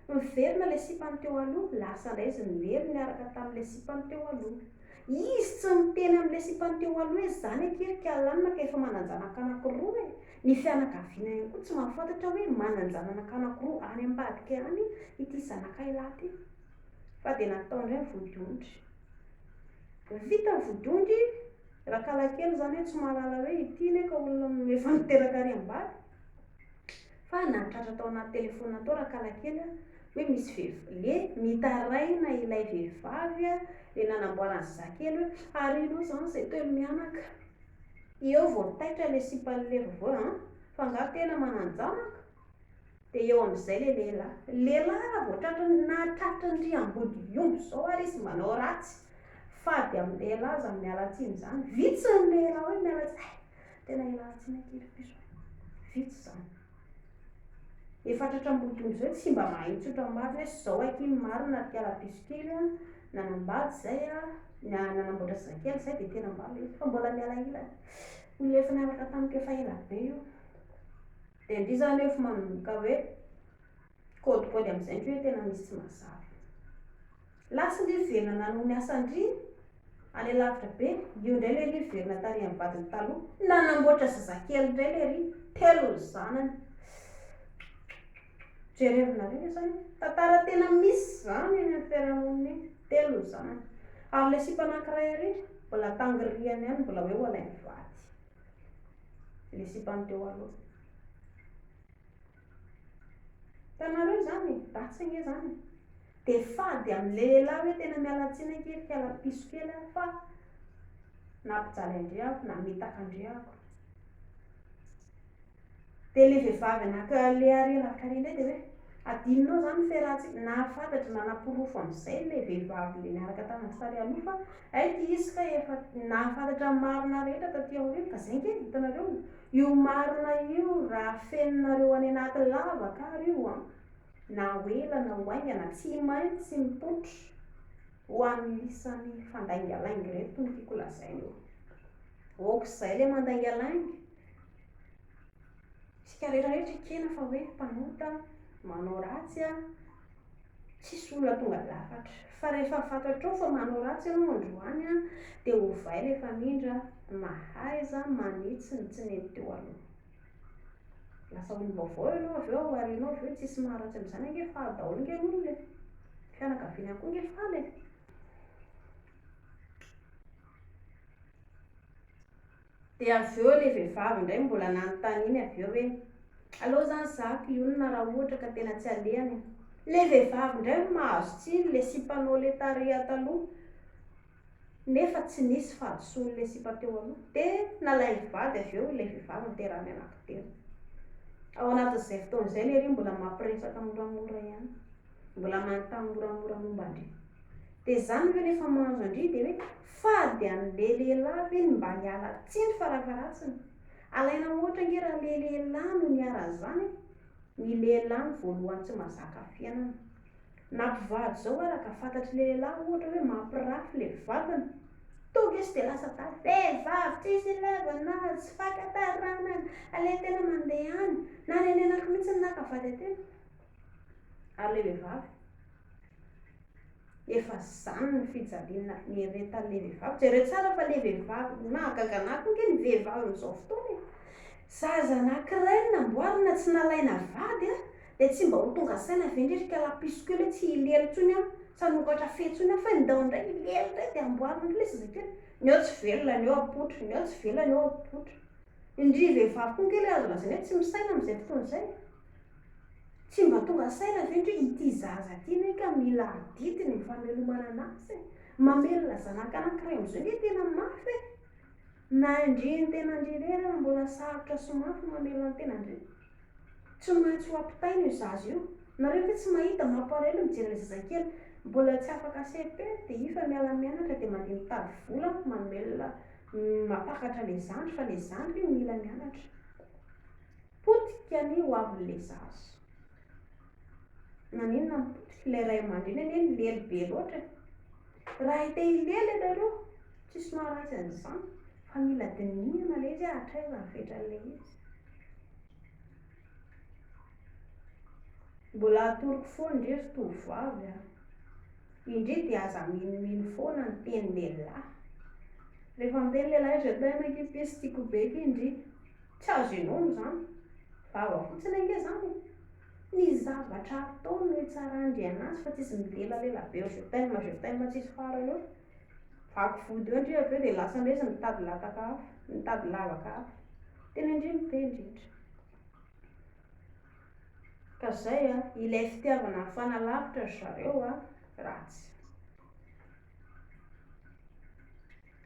Niverina ilay sipany teo aloha, lasa indray izy nilely niaraka tamin'ilay sipany teo aloha. Izy tsy niteny amin'ilay sipany teo aloha hoe izany akia ry kalanina ka efa manan-janaka anankiroa e! Ny fianakaviana ihany koa tsy mahafantatra hoe manan-jananaka anankiroa any ambadika any ity zanakay lahy ity. Fa dia natao indray ny vodiondry. Vita ny vodiondry, rakalakely izany hoe tsy mahalala hoe ity anie ka olona efa niteraka ary ambady. Fa nahatratra tao anaty telefaonina tao rakalakely hoe misy vehivavy, le mitaraina ilay vehivavy le nanamboarany zazakely hoe arinao izany izay telo mianaka. Eo vao taitra ilay sipan'ilay vaovao an, fa angaha tena manan-janaka? Dia eo amin'izay ilay lehilahy. Lehilahy raha vao tratran'ny nahatratra an-dry Ambodiomby izao ary izy manao ratsy. Fady amin'ny lehilahy izany miala tsiny izany. Vitsy ny lehilahy hoe miala tsiny, hay, tena ialana tsiny akia ry piso a. Vitsy izany. Efa tratra Ambodiomby izao tsy mba mahay mitsotra ny marina hoe izao akia ny marina ry kiala piso kely a, nanambady izay a, nanamboatra zazakely izay dia tena mba ilay izy. Fa mbola miala ilany. Olona efa niaraka tamiko efa ela be io. Dia ndry izany efa manomboka hoe kôdikôdy amin'izay ndry hoe tena misy tsy mazava. Lasa ndry miverina nanohy ny asan-dry any alavitra be, io indray ilay ry miverina tary amin'ny vadiny taloha, nanamboatra zazakely indray ilay ry, telo ny zanany. Jerevinareo ve izany? Tantara tena misy izany eny amin'ny fiarahamonina eny, telo ny zanany. Ary ilay sipa anankiray ary mbola tangirihany ihany, mbola hoe ho alainy vady. Ilay sipany teo aloha. Hitanareo izany e, ratsy ange izany e. Dia fady amin'ilay lehilahy hoe tena miala tsiny ange ry kala piso kely a, fa nampijaly an-dry aho, namitaka an-dry aho. Dia ilay vehivavy anaka ilay ary lavitra ary indray dia hoe adinonao izany ny fiarahantsika, nahafantatra, nanaporofo amin'izay ilay vehivavy ilay niaraka tamin'ny tary aloha fa hay ity izy kay efa nahafantatra ny marina rehetra taty aoriana, ka izay ange hitanareo, io marina io raha afeninareo any anaty lavaka ary io an, na ho ela na ho haingana tsy maintsy mipoitra ho an'ny isany fandaingalainga ireto no tiako lazaina io. Aok'izay ilay mandaingalainga. Isika rehetra rehetra ekena fa hoe mpanota, manao ratsy, tsisy olona tonga lafatra. Fa rehefa fantatrao fa manao ratsy ianao androany dia ovay ilay famindra, mahaiza manitsy ny tsy nety teo aloha. Lasa olom-baovao ianao avy eo, aorianao avy eo, tsisy maharatsy amin'izany ange, faly daholo ange ny olona e. Fianakaviana koa ange faly e. Dia avy eo ilay vehivavy indray mbola nanontaniany avy eo hoe, aleo izany zako hionona raha ohatra ka tena tsy alehany e. Ilay vehivavy indray no mahazo tsiny, ilay sipanao ilay tarehy taloha, nefa tsy nisy fahadisoan'ilay sipa teo aloha. Dia nalainy vady avy eo ilay vehivavy niterahany anankitelo. Ao anatin'izay fotoana izay lery mbola mampiresaka moramora ihany, mbola manontany moramora momba an-dry. Dia izany ve rehefa mahazo an-dry dia hoe fady an'ilay lehilahy ve ny mba hiala tsiny farafaharatsiny? Alaina ohatra ange raha ilay lehilahy no niharan'izany e! Ny lehilahy no voalohany tsy mahazaka fiainana. Na mpivady izao ara ka fantatr'ilay lehilahy ohatra hoe mampirafy ilay vadiny, tonga izy dia lasa adala, vehivavy tsisy ilaivana azy, tsy fakan-taranaka, aleo tena mandeha any, nanenenako mihitsy ny naka vady aty. Ary ilay vehivavy? Efa zany ny fijaliana nieretan'le vehivavy. Jereo tsara fa le vehivavy, ny mahagaga anah koa nge ny vehivavy amin'izao fotoana e. Zaza anankiray no namboarina tsy nalaina vady a, dia tsy mba ho tonga saina ve ndry ry kala piso kely hoe tsy hilely intsony aho, tsy hanokatra fe intsony aho fa ndao indray hilely indray dia amboarina indray le zazakely. Ny eo tsy velona, ny eo apoitra, ny eo tsy velona, ny eo apoitra. Ndry vehivavy koa nge le azo lazaina hoe tsy misaina amin'izay fotoana izay. Tsy mba tonga saina ve ndry ity zaza ity ne ka mila adidy ny famelomana anazy e! Mamelona zanaka anankiray amizao nge tena mafy e! Na ndry ny tenandry irery ara mbola sarotra sy mafy ny mamelona ny tenandry. Tsy maintsy ho ampitaina io zaza io. Nareo ve tsy mahita mampalahelo mijery ilay zazakely mbola tsy afaka cepe dia io fa miala mianatra dia mandeha mitady vola mamelona mampakatra ilay zandry fa ilay zandry mila mianatra. Potika ny ho avin'ilay zaza. Naninona no potika? Ilay ray aman-dreny anie nilely be loatra e. Raha te hilely ianareo, tsisy maharatsy an'izany, fa mila dinihina ilay izy hoe hatraiza ny fetran'ilay izy. Mbola atoroko foana ndry ry tovovavy a. Indry dia aza minomino foana ny teny lehilahy. Rehefa miteny lehilahy je t'aime akia pisy tiako be akia ndry. Tsy azo. azo inoana izany. Vava fotsiny ange izany e. Ny zavatra ataony no hitsaran-dry an'azy fa tsisy milelalela be eo je t'aime, je t'aime tsisy farany eo. Vaky vody eo ndry avy eo dia lasa indray izy mitady lataka hafa, mitady lavaka hafa. Tena ndry no be indrindra. Ka izay a, ilay fitiavana mifanalavitra ry zareo a, ratsy.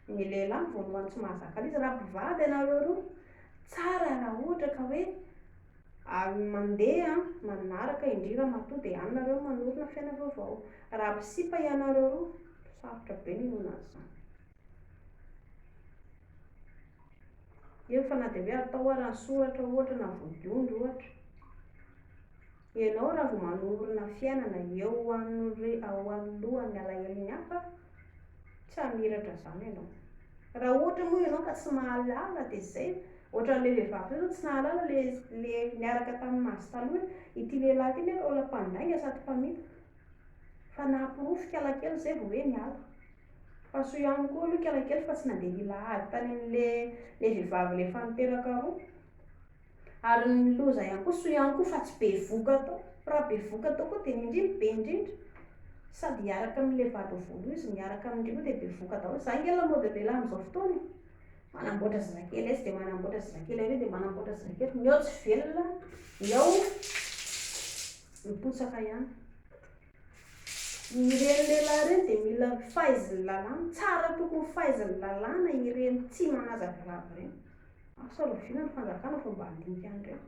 Ny lehilahy no voalohany tsy mahazaka an'izy. Raha mpivady ianareo roa, tsara raha ohatra ka hoe mandeha manaraka indry ramatoa dia any nareo manorina fiainana vaovao. Raha mpisipa ianareo roa, sarotra be ny hinoana an'izany. Eny fa na dia hoe atao ara ny soratra ohatra na vodiondry ohatra. Ianao raha vao manorina fiainana eo anoloan'ny alahelon'ny hafa, tsy hamiratra izany ianao. Raha ohatra moa ianao ka tsy mahalala dia izay, ohatran'ilay vehivavy teo izao tsy nahalala ilay ilay niaraka tamin'azy taloha hoe ity lehilahy ity nefa olona mpandainga sady mpamitaka. Fa nahaporofo ikalakely izay vao hoe niala. Fa soa ihany koa aloha ikalakely fa tsy nandeha nila ady tany amin'ilay ilay vehivavy ilay efa niteraka roa. Ary ny loza ihany koa, soa ihany koa fa tsy bevohoka tao. Raha bevohoka tao koa dia ny ndry no be indrindra. Sady hiaraka amin'ilay vadiny voalohany izy no hiaraka amin-dry koa dia bevohoka daholo. Izany ange lamaody lehilahy amin'izao fotoana e. Manamboatra zazakely etsy dia manamboatra zazakely ary dia manamboatra zazakely. Ny ao tsy velona, ny ao mipotsaka ihany. Ireny lehilahy ireny dia mila faizin'ny lalàna. Tsara tokony faizin'ny lalàna ireny tsy manaja vehivavy ireny. Asa rahoviana ny fanjakana vao mba handinika an'ireny.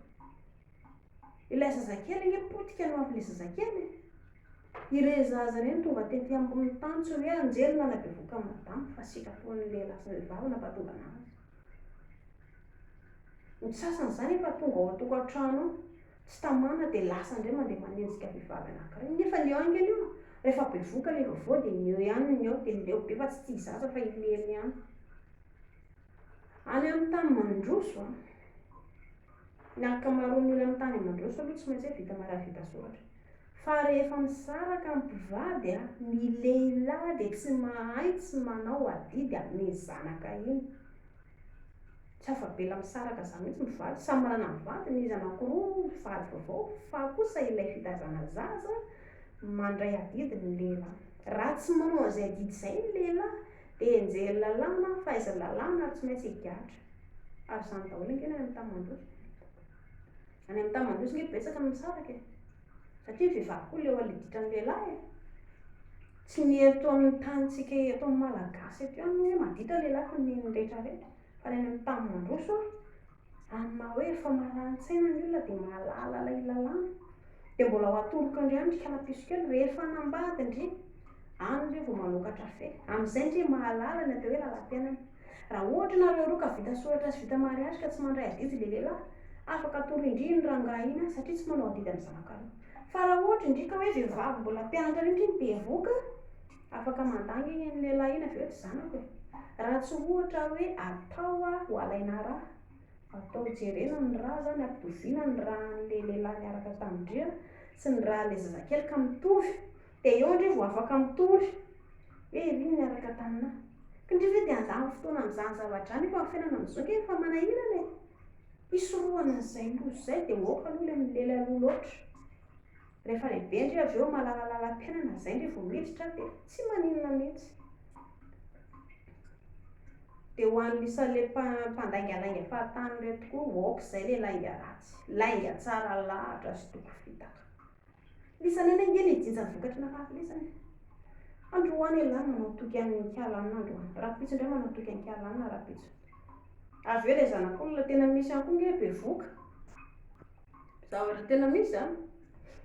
Ilay zazakely ange potika no avin'ilay zazakely e. Ireny zaza ireny tonga tety ambonin'ny tany tsy hoe anjely nanabevoka an'i madama fa sitrapon'ny lehilahy sy ny vehivavy nampatonga anazy. Ny sasany izany efa tonga ao an-tokantrano ao, tsy tamana dia lasa indray mandeha manenjika vehivavy anankiray. Nefa ny eo ange aloha rehefa bevoka ilay vaovao dia ny eo ihany ny eo dia leo be fa tsy tia zaza fa ilery ihany. Any amin'ny tany mandroso an, ny ankamaroan'ny olona amin'ny tany mandroso aloha tsy maintsy hoe vita mariazy vita soratra. Fa rehefa misaraka ny mpivady an, ny lehilahy dia tsy mahay tsy manao adidy amin'iny zanaka iny. Tsy afa-bela misaraka izany mihitsy ny mpivady, samy manana ny vadiny izy anankiroa mpivady vaovao fa kosa ilay fitaizana zaza mandray adidy ny lehilahy. Raha tsy manao an'izay adidy izay ny lehilahy Dia enjehin'ny lalàna, faizin'ny lalàna ary tsy maintsy higadra. Ary izany daholo ange ny any amin'ny tany mandroso. Any amin'ny tany mandroso ange betsaka ny misaraka e. Satria ny vehivavy koa leo an'ilay ditran'ny lehilahy e. Tsy ny eto amin'ny tanintsika eto amin'ny Malagasy eto ihany no hoe maditra lehilahy fa ny rehetrarehetra. Fa ny any amin'ny tany mandroso, Amin'ny maha hoe efa marani-tsaina ny olona dia mahalala ilay lalàna. Dia mbola ho atoroko indray any ry kalapiso kely, rehefa hanambady ndry, any ndry vao manokatra fe. Amin'izay ndry mahalala ny atao hoe lalam-piainana. Raha ohatra nareo roa ka vita soratra sy vita mariage ka tsy mandray adidy ilay lehilahy, afaka atoro indry iny rangahy iny satria tsy manao adidy amin'ny zanakareo. Fa raha ohatra indry ka hoe vehivavy mbola mpianatra ireny ndry no bevoka, Afaka mandà nge iny lehilahy iny avy eo tsy zanako e! Raha tsy ohatra hoe atao ho alaina rà, atao jerena ny rà zany, ampitoviana ny rà an'le lehilahy niaraka tamin-dry sy ny rà an'le zazakely ka mitovy, dia eo ndry vao afaka mitory hoe iry no niaraka taminà. Ka ndry ve dia handany fotoana amin'izany zavatra izany nefa ny fiainana amin'izao nge efa manahirana e! Hisorohana an'izay loza izay dia aoka aloha ilay milely aloha loatra. Rehefa lehibe ndry avy eo mahalala lalam-piainana zay ndry vao miditra dia tsy maninona mihitsy. Dia ho an'ny isan'le mpandaingalainga fahatany ireto koa, aoka izay le lainga ratsy. Lainga tsara lahatra sy toko fitaka. Lisany any ange ny hijinja ny vokatry ny nafafy lisany e. Androany elah manao toky an'i Kalanina androany. Rahampitso indray manao toky an'i Kalanina rahampitso. Avy eo ilay zanak'olona tena misy ihany koa ange bevoka. Zavatra tena misy zany.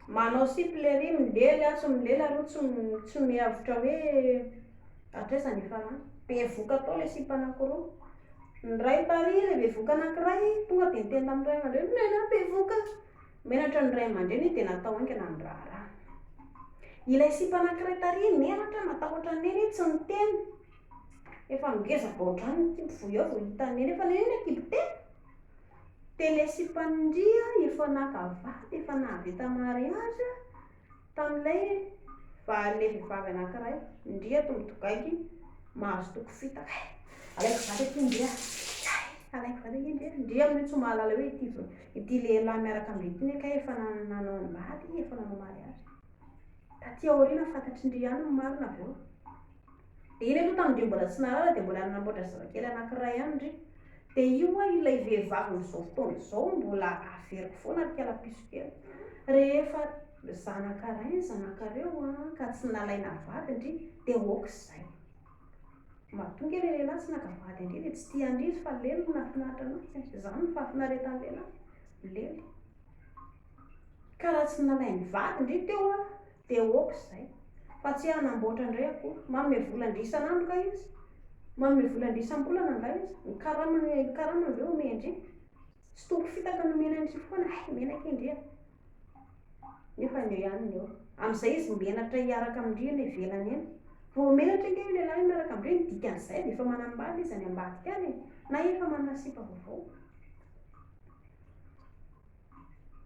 Manao sipa lery milely aho tsy milely ary tsy tsy mihevitra hoe hatraiza ny hifarany. Bevoka tao ilay sipa anankiroa. Ny iray tary ilay bevoka anankiray tonga dia niteny tamin'ny ray aman-dreniny, neny aho bevoka. Menatra ny ray aman-dreniny dia natao haingana ny raharaha. Ilay sipa anankiray tary menatra natahotra an'i neny tsy niteny. Efa ngeza be ohatr'izany ny kibo vao eo vao hitan'i neny efa neny ny kibo tena. Tele sy Mpandria efa naka vady efa nahavita mariage tamin'ilay ilay vehivavy anankiray, ndry ato midogaigy mahazo toko fitaka eh! Alaiko vady aty ndry ah! Alaiko vady ange ndry e. Ndry amin'io tsy mahalala hoe ity ity lehilahy miaraka amin-dry ity ne kay efa nanambady, efa nanao mariage. Taty aoriana fantatry ndry ihany ny marina avy eo. Dia iny aloha tamin-dry mbola tsy nahalala dia mbola nanamboatra zazakely anankiray ihany ndry. Dia io hoa ilay vehivavy amin'izao fotoana izao mbola averiko foana ry kala piso kely. Rehefa zanaka ray ny zanakareo an, ka tsy nalaina vady ndry dia ok izay. Matoa ange ilay lehilahy tsy naka vady an-dry dia tsy tia an-dry izy fa lely no nahafinaritra an'azy e. Izany no fahafinaretan'ny lehilahy, lely. Ka raha tsy nalainy vady ndry teo an, dia ok izay. Fa tsy hanamboatra indray akory. Manome vola an-dry isan'andro kay izy? Manome vola an-dry isam-bolana angaha izy? Ny karamany, ny karamany ve omen-dry? Tsy tompo fitaka nomena an-dry foana, hay omena akia ndry a! Nefa ny eo ihany ny eo. Amin'izay izy menatra hiaraka amin-dry eny ivelany eny. Vao menatra ange io lehilahy io miaraka amin-dry, ny dikan'izay dia efa manambady izy any ambadika any e! Na efa manana sipa vaovao.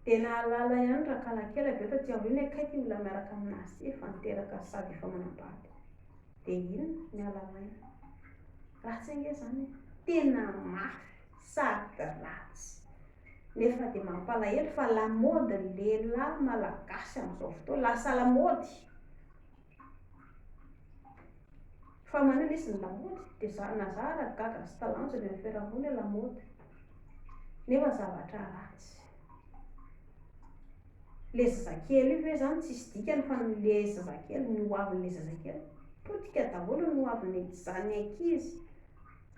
Dia nahalala ihany rakalakely avy eo taty aoriana hoe kay ity olona miaraka aminazy ity efa niteraka sady efa manambady. Dia inona? Niala maina. Ratsy ange izany e! Tena mafy sady ratsy. Nefa dia mampalahelo fa lamaody ny lehilahy malagasy amin'izao fotoana, lasa lamaody. Fa manina izy ny lamaody? Dia za, na za ara gaga sy talanjona eo amin'ny fiarahamonina hoe lamaody. Nefa zavatra ratsy. Le zazakely io ve zany tsisy dikany fa ny le zazakely, ny ho avin'le zazakely. Potika daholo ny ho avin'izany ankizy.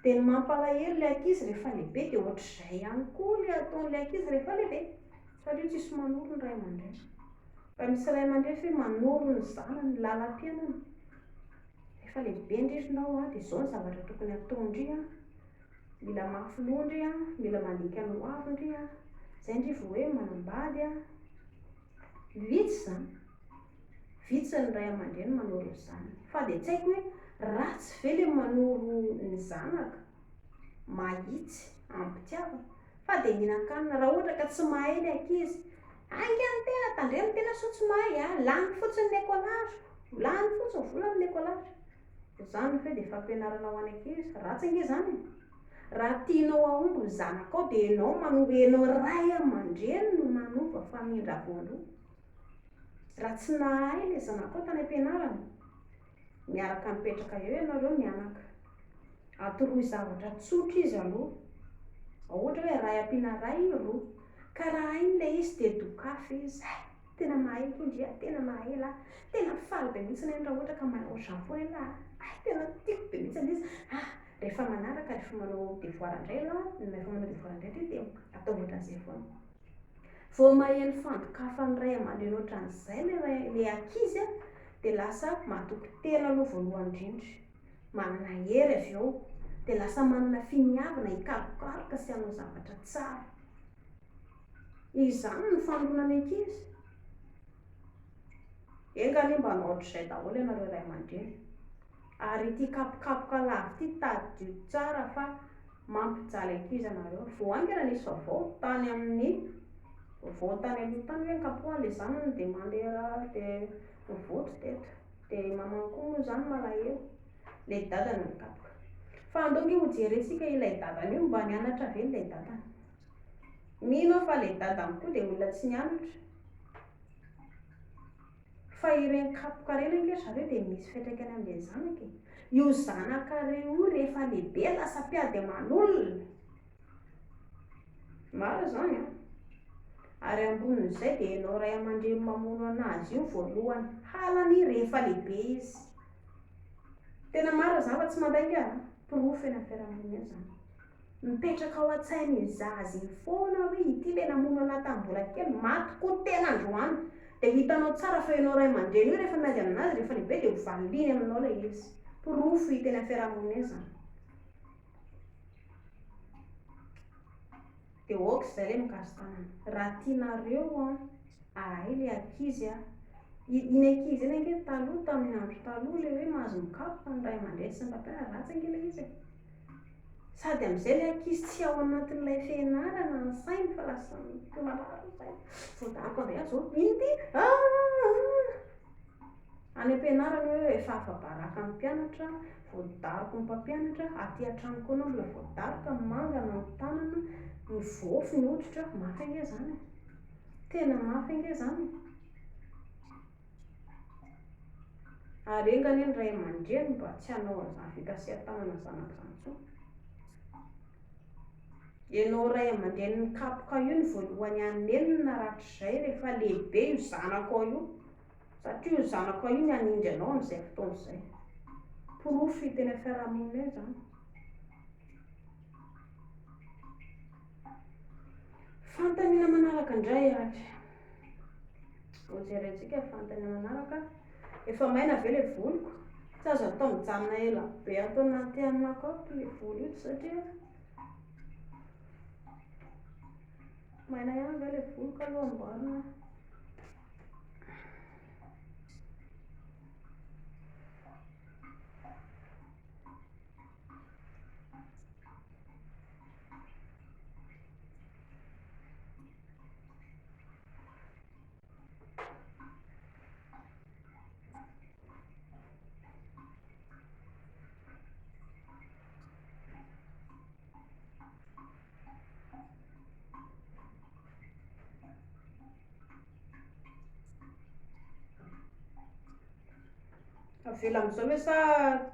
Dia ny mampalahelo le ankizy rehefa lehibe dia ohatr'izay ihany koa le ataon'le ankizy rehefa lehibe. Satria tsisy manoro ny ray aman-dreny. Raha misy ray aman-dreny ve manoro ny zanany ny lalam-piainana? Rehefa lehibe ndry ry nao dia izao ny zavatra tokony hataon-dry an. Mila mafy loha ndry an, mila mandinika ny ho avy ndry an, izay ndry vao hoe manambady an. Vitsy izany. Vitsy ny ray aman-dreny manoro ny zanany. Fa dia tsy haiko hoe ratsy ve ilay manoro ny zanaka mahitsy amim-pitiavana fa dia mihinan-kanina raha ohatra ka tsy mahay ilay ankizy. Haingana ny tena, tandremo ny tena sao tsy mahay a, lany fotsiny ny écolage-ko, lany fotsiny ny vola amin'ny écolage. Izany ve dia fampianarana ho an'ny ankizy? Ratsy ange izany e! Raha tianao hahomby ny zanakao dia ianao manova, ianao ray aman-dreny no manova famindra voalohany. Raha tsy nahay ilay zanakao tany am-pianarana, miaraka mipetraka eo ianareo mianaka. Atoroy zavatra tsotra izy aloha. Ohatra hoe ray ampiana ray, roa. Ka raha hainy ilay izy dia dokafy izy. Hay! Tena mahay akia ndry a, tena mahay elah. Tena faly be mihitsy neny raha ohatra ka mahay ohatr'izany foana elah a. Hay! Tena tiako be mihitsy ilay izy. Ah! Rehefa manaraka, rehefa manao devoir indray elah, rehefa manao devoir indray ndry dia ataovy ohatran'izay foana. Vao maheno fandokafan'ny ray aman-dreny ohatran'izay ilay ray, ilay ankizy a, dia lasa matoky tena aloha voalohany indrindra. Manana hery avy eo, dia lasa manana finiavana hikarokaroka sy hanao zavatra tsara. Izany no fanoloana ny ankizy. Enga anie mba hanao ohatr'izay daholo ianareo ray aman-dreny. Ary ity kapokapoka lava ity tadidio tsara fa mampijaly ankizy anareo. Vao haingana nisy vaovao tany amin'ny vaovao tany aloha tany hoe nikapohana ilay zanany dia mandeha rà dia nivoatra teto. Dia mamany koa moa izany malahelo. Ilay dadany no nikapoka. Fa andao ange hojerentsika ilay dadany io mba nianatra ve ilay dadany. Mino aho fa ilay dadany koa dia olona tsy nianatra. Fa ireny kapoka ireny ange ry zareo dia misy fiantraikany amin'ilay zanaka e. Io zanakareo io rehefa lehibe lasa mpiady aman'olona. Marina izany an. Ary ambonin'izay dia ianao ray aman-dreny mamono an'azy io voalohany. Halany rehefa lehibe izy. Tena marina izany fa tsy mandainga an. Porofo eny amin'ny fiarahamonina eny izany. Mipetraka ao an-tsain'iny zaza iny foana hoe ity ilay namono anah tamin'ny mbola kely, maty koa tena androany. Dia ho hitanao tsara fa ianao ray aman-dreny io rehefa miady aminazy rehefa lehibe dia ho valiany aminao ilay izy. Porofo hita eny amin'ny fiarahamonina eny izany. Dia ok izay ilay mikasi-tanana. Raha tianareo an, ahay ilay ankizy an, iny ankizy iny ange taloha tamin'ny andro taloha ilay hoe mahazo mikapoka ny ray aman-dreny sy ny mpampianatra, ratsy ange ilay izy e. Sady amin'izay ilay ankizy tsy ao anatin'ilay fianarana ny sainy fa lasa marary ny sainy. Voadaroka indray aho izao. Inona ity? Ah! Any am-pianarana hoe efa afa-baraka ny mpianatra, voadaroky ny mpampianatra, aty an-trano koa ianao mbola voadaroka, mangana ny tanana, mivaofy ny hoditra, mafy ange izany e, tena mafy ange izany e. Ary enga anie ny ray aman-dreny mba tsy hanao an'izany fikasihan-tanana zanaka izany intsony. Ianao ray aman-dreny mikapoka io no voalohany hanenina rahatrizay rehefa lehibe io zanakao io, satria io zanakao io no hanindry anao amin'izay fotoana izay. Porofo hita eny amin'ny fiarahamonina eny izany. Fanontaniana manaraka indray ary. Hojerentsika ny fanontaniana manaraka. Efa maina ve ilay voloko? Tsy azo atao mijanona ela be ato anaty hanako ato ilay volo io satria maina ihany ve ilay voloko aloha amboarina. Avela amin'izao ve sa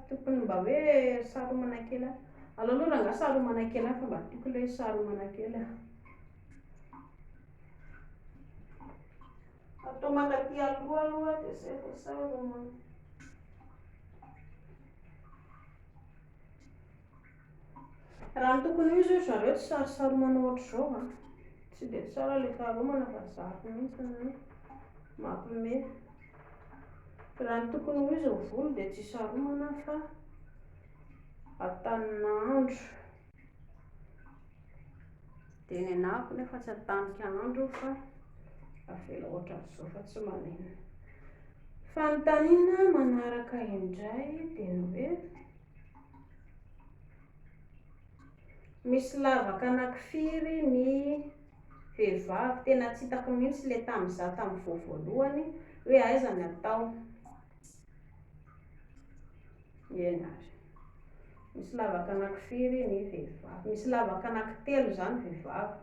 tokony mba hoe saromana kely any? Aleo aloha rangahy saromana kely any fa mba tiako ilay hoe saromana kely a. Atao mankaty aloha aloha dia izay vao saromana. Raha ny tokony ho izy ry zareo tsy sarosaromana ohatr'izao a. Tsy dia tsara ilay saromana fa zafy mihitsy no mampiomehy. Raha ny tokony ho izy ny volo dia tsy saromana fa atanin'andro. Dia ny anah koa nefa tsy atanika andro fa avela ohatran'izao fa tsy maninona. Fanontaniana manaraka indray dia ny hoe misy lavaka anakifiry ny vehivavy? Tena tsy hitako mihitsy ilay tamin'izaho tamin'ny vao voalohany hoe aiza ny atao. Eny ary. Misy lavaka anakifiry ny vehivavy? Misy lavaka anankitelo izany ny vehivavy.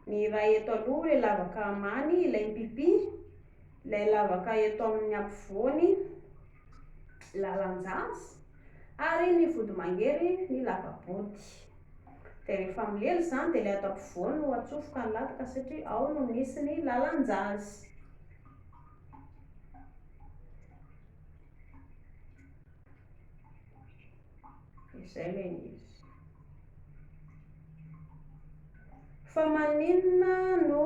Ny iray eto aloha ilay lavaka amany, ilay mipipi, ilay lavaka eto amin'ny ampovoany, lalan-jaza, ary ny vodimangery, ny lava-body. Dia rehefa milely izany dia ilay ato ampovoany no atsofoka ny lataka satria ao no misy ny lalan-jaza. Izay ilay izy. Fa maninona no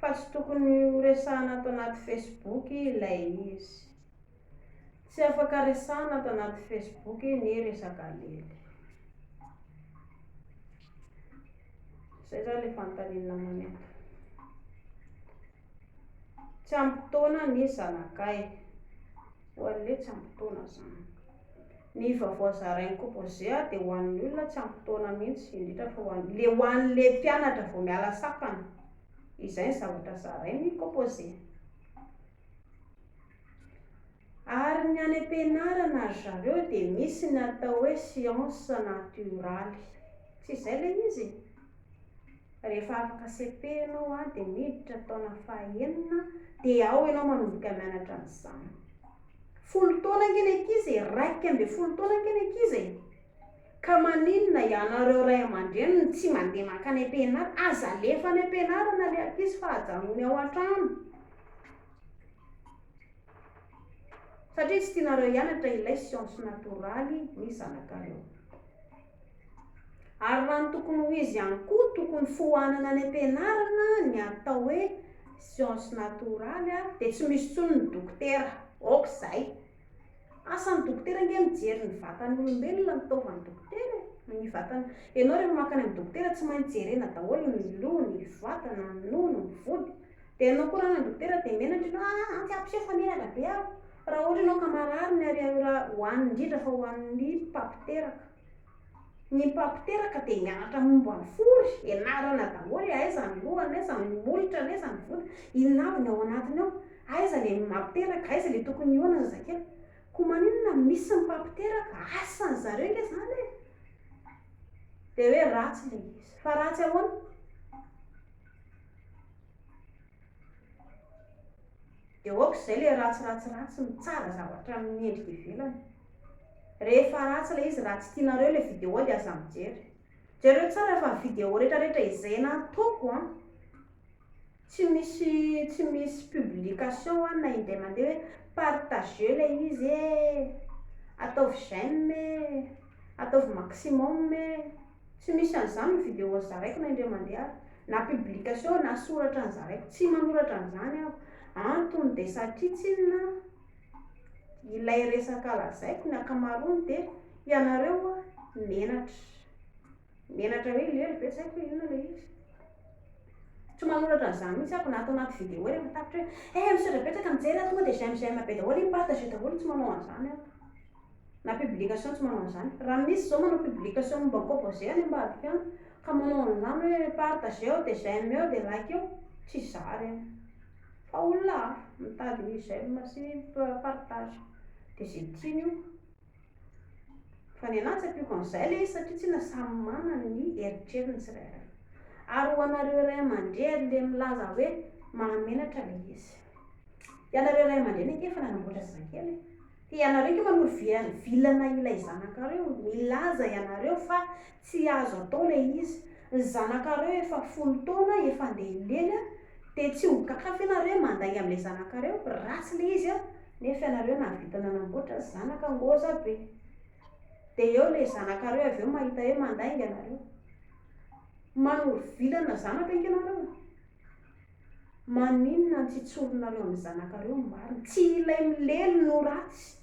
fa tsy tokony ho resahana ato anaty Facebook ilay izy? Tsy afaka resahana ato anaty Facebook ny resaka lely. Izay izany ilay fanontanian'ny namana eto. Tsy ampy taona ny zanakay. Ho an'ilay tsy ampy taona izany. Ny vaovao zarain'ny composé dia ho an'ny olona tsy ampy taona mihitsy, indrindra fa ho an'ny, le ho an'ilay mpianatra vao miala sampana. Izay ny zavatra zarain'ny composé. Ary ny any am-pianarana ry zareo dia misy ny atao hoe science natioraly. Tsy izay ilay izy? Rehefa afaka cepe ianao dia miditra taona faha-enina dia ao ianao manomboka mianatra an'izany. Folo taona ange ny ankizy e, 11 taona ange ny ankizy e. Ka maninona ianareo ray aman-dreny no tsy mandeha mankany am-pianarana? Aza alefa any am-pianarana ilay ankizy fa ajanony ao an-trano. Satria tsy tianareo hianatra ilay science natoraly ny zanakareo. Ary raha ny tokony ho izy ihany koa, tokony foanana any am-pianarana ny atao hoe science natoraly dia tsy misy intsony ny dokotera. Ok izay. Asan'ny dokotera ange mijery ny vatan'ny olombelona ny taovan'ny dokotera e. Ny vatana. Ianao rehefa mankany amin'ny dokotera tsy maintsy jerena daholo ny loha, ny vatana, ny nono, ny vody. Dia ianao koa raha any amin'ny dokotera dia menatra ianao, ah tsy ampiseho fa menatra be aho. Raha ohatra ianao ka marary ny ary raha ho an'ny indrindra fa ho an'ny mpampiteraka. Ny mpampiteraka dia mianatra momba ny fory, ianarana daholo hoe aiza ny lohany, aiza ny molotra, aiza ny vody, inona avy ny ao anatiny ao. Aiza ilay mampiteraka, aiza ilay tokony hihaona ny zazakely? Koa maninona misy ny mpampiteraka? Asan'ny zareo ange izany e! Dia hoe ratsy ilay izy. Fa ratsy ahoana? Dia ok izay ilay ratsy ratsy ratsy mitsara zavatra amin'ny endrika ivelany. Rehefa ratsy ilay izy, raha tsy tianareo ilay vidéo dia aza mijery. Jereo tsara fa ny vidéo rehetra rehetra izay nataoko an, tsy misy tsy misy publication an na indray mandeha hoe partageo ilay izy e, ataovy j'aime e, ataovy maximum e, tsy misy an'izany ny vidéo zaraiko na indray mandeha ary, na publication na soratra nozaraiko, tsy manoratra an'izany aho, antony dia satria tsinona ilay resaka lazaiko ny ankamaroany dia ianareo menatra, menatra hoe lelo ve tsy haiko hoe inona ilay izy, tsy manoratra an'izany mihitsy aho na ato anaty vidéo rehefa tapitra hoe eh misaotra betsaka mijery ah tonga dia j'aime j'aime be daholo, mi-partager daholo, tsy manao an'izany aho, na publication tsy manao an'izany, raha misy izao manao publication momba ny composé any ambadika any ka manao an'izany hoe partager eo dia j'aime eo dia like eo, tsy izaho ireny. Fa olona hafa mitady j'aime sy partage dia izay tiany io. Fa ny anahy tsy ampiako an'izay ilay izy satria tsinona samy manana ny eritreriny tsirairay. Ary ho anareo ray aman-dreny ilay milaza hoe mahamenatra ilay izy. Ianareo ray aman-dreny ange efa nanamboatra zazakely e. Ianareo ange manoro vilana ilay zanakareo, milaza ianareo fa tsy azo atao ilay izy. Ny zanakareo efa folo taona, efa andeha hilely dia tsy ho gaga ve nareo mandainga amin'ilay zanakareo? Ratsy ilay izy nefa ianareo nahavita nanamboatra zanaka ngôza be. Dia eo ilay zanakareo avy eo mahita hoe mandainga ianareo. Manoro vilana zanaka ange nareo e. Maninona no tsy tsorinareo amin'ny zanakareo ny marina? Tsy ilay milely no ratsy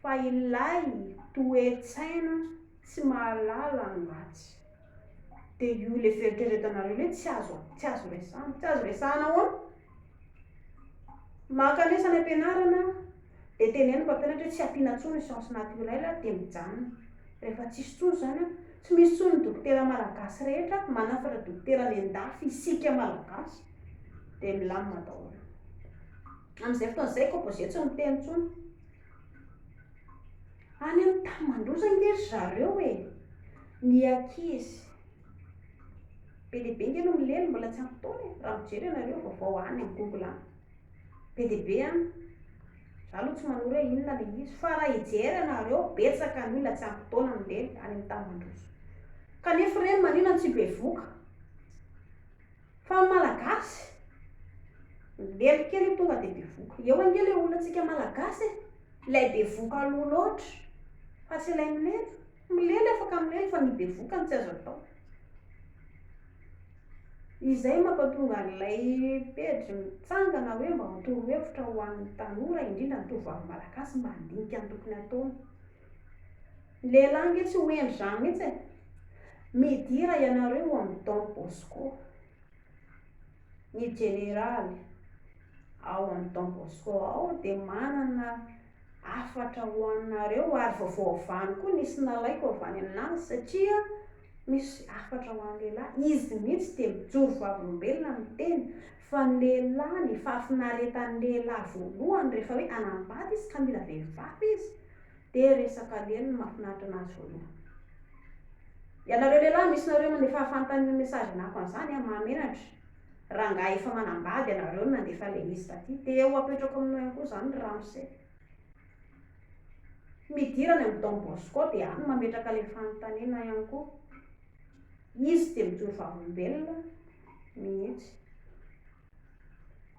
fa ilay toe-tsaina tsy mahalala no ratsy. Dia io ilay fieritreretanareo ilay tsy azo tsy azo resahana. Tsy azo resahana ahoana? Mankanesa any am-pianarana dia teneno ny mpampianatra hoe tsy ampiana intsony ny science naturelle dia mijanona. Rehefa tsisy intsony izany an, tsy misy intsony ny dokotera malagasy rehetra, manafatra dokotera any an-dafy isika malagasy dia milamina daholo. Amin'izay fotoana izay composé tsy miteny intsony. Any amin'ny tany mandroso ange ry zareo e, ny ankizy be dia be ange no milely mbola tsy ampy taona e, raha mijery ianareo vaovao any amin'ny google any. Be dia be an! Za aloha tsy manoro hoe inona ilay izy fa raha hijery ianareo betsaka ny olona tsy ampy taona milely any amin'ny tany mandroso. Kanefa ireny manina no tsy bevoka. Fa ny malagasy milely kely io tonga dia bevoka. Eo ange ilay olantsika malagasy e! Ilay bevoka aloha loatra fa tsy ilay milely. Milely afaka milely fa ny bevoka no tsy azo atao. Izay mampatonga an'ilay pejy mitsangana hoe mba ho torohevitra ho an'ny tanora, indrindra ny tovovavy malagasy mba handinika ny tokony hataony. Ny lehilahy ange tsy ho hendry izany mihitsy e! Midira ianareo ao amin'ny Don Bosco. Ny jeneraly ao amin'ny Don Bosco ao dia manana hafatra ho anareo ary vaovao avy any koa nisy nalaiko avy any aminazy satria Misy hafatra ho an'ny lehilahy, izy mihitsy dia mijoro vavolombelona miteny fa ny lehilahy, ny fahafinaretan'ny lehilahy voalohany rehefa hoe hanambady izy ka mila vehivavy izy dia resaka lelo no mahafinaritra anazy voalohany. Ianareo lehilahy misy nareo mandefa fanontaniana message anako an'izany an, mahamenatra. Rangahy efa manambady ianareo no nandefa ilay izy taty, dia ho apetrako aminao ihany koa izany ry ramose. Midira any amin'ny Don Bosco dia any mametraka ilay fanontaniana ihany koa. Izy dia mijoro vavolombelona mihitsy.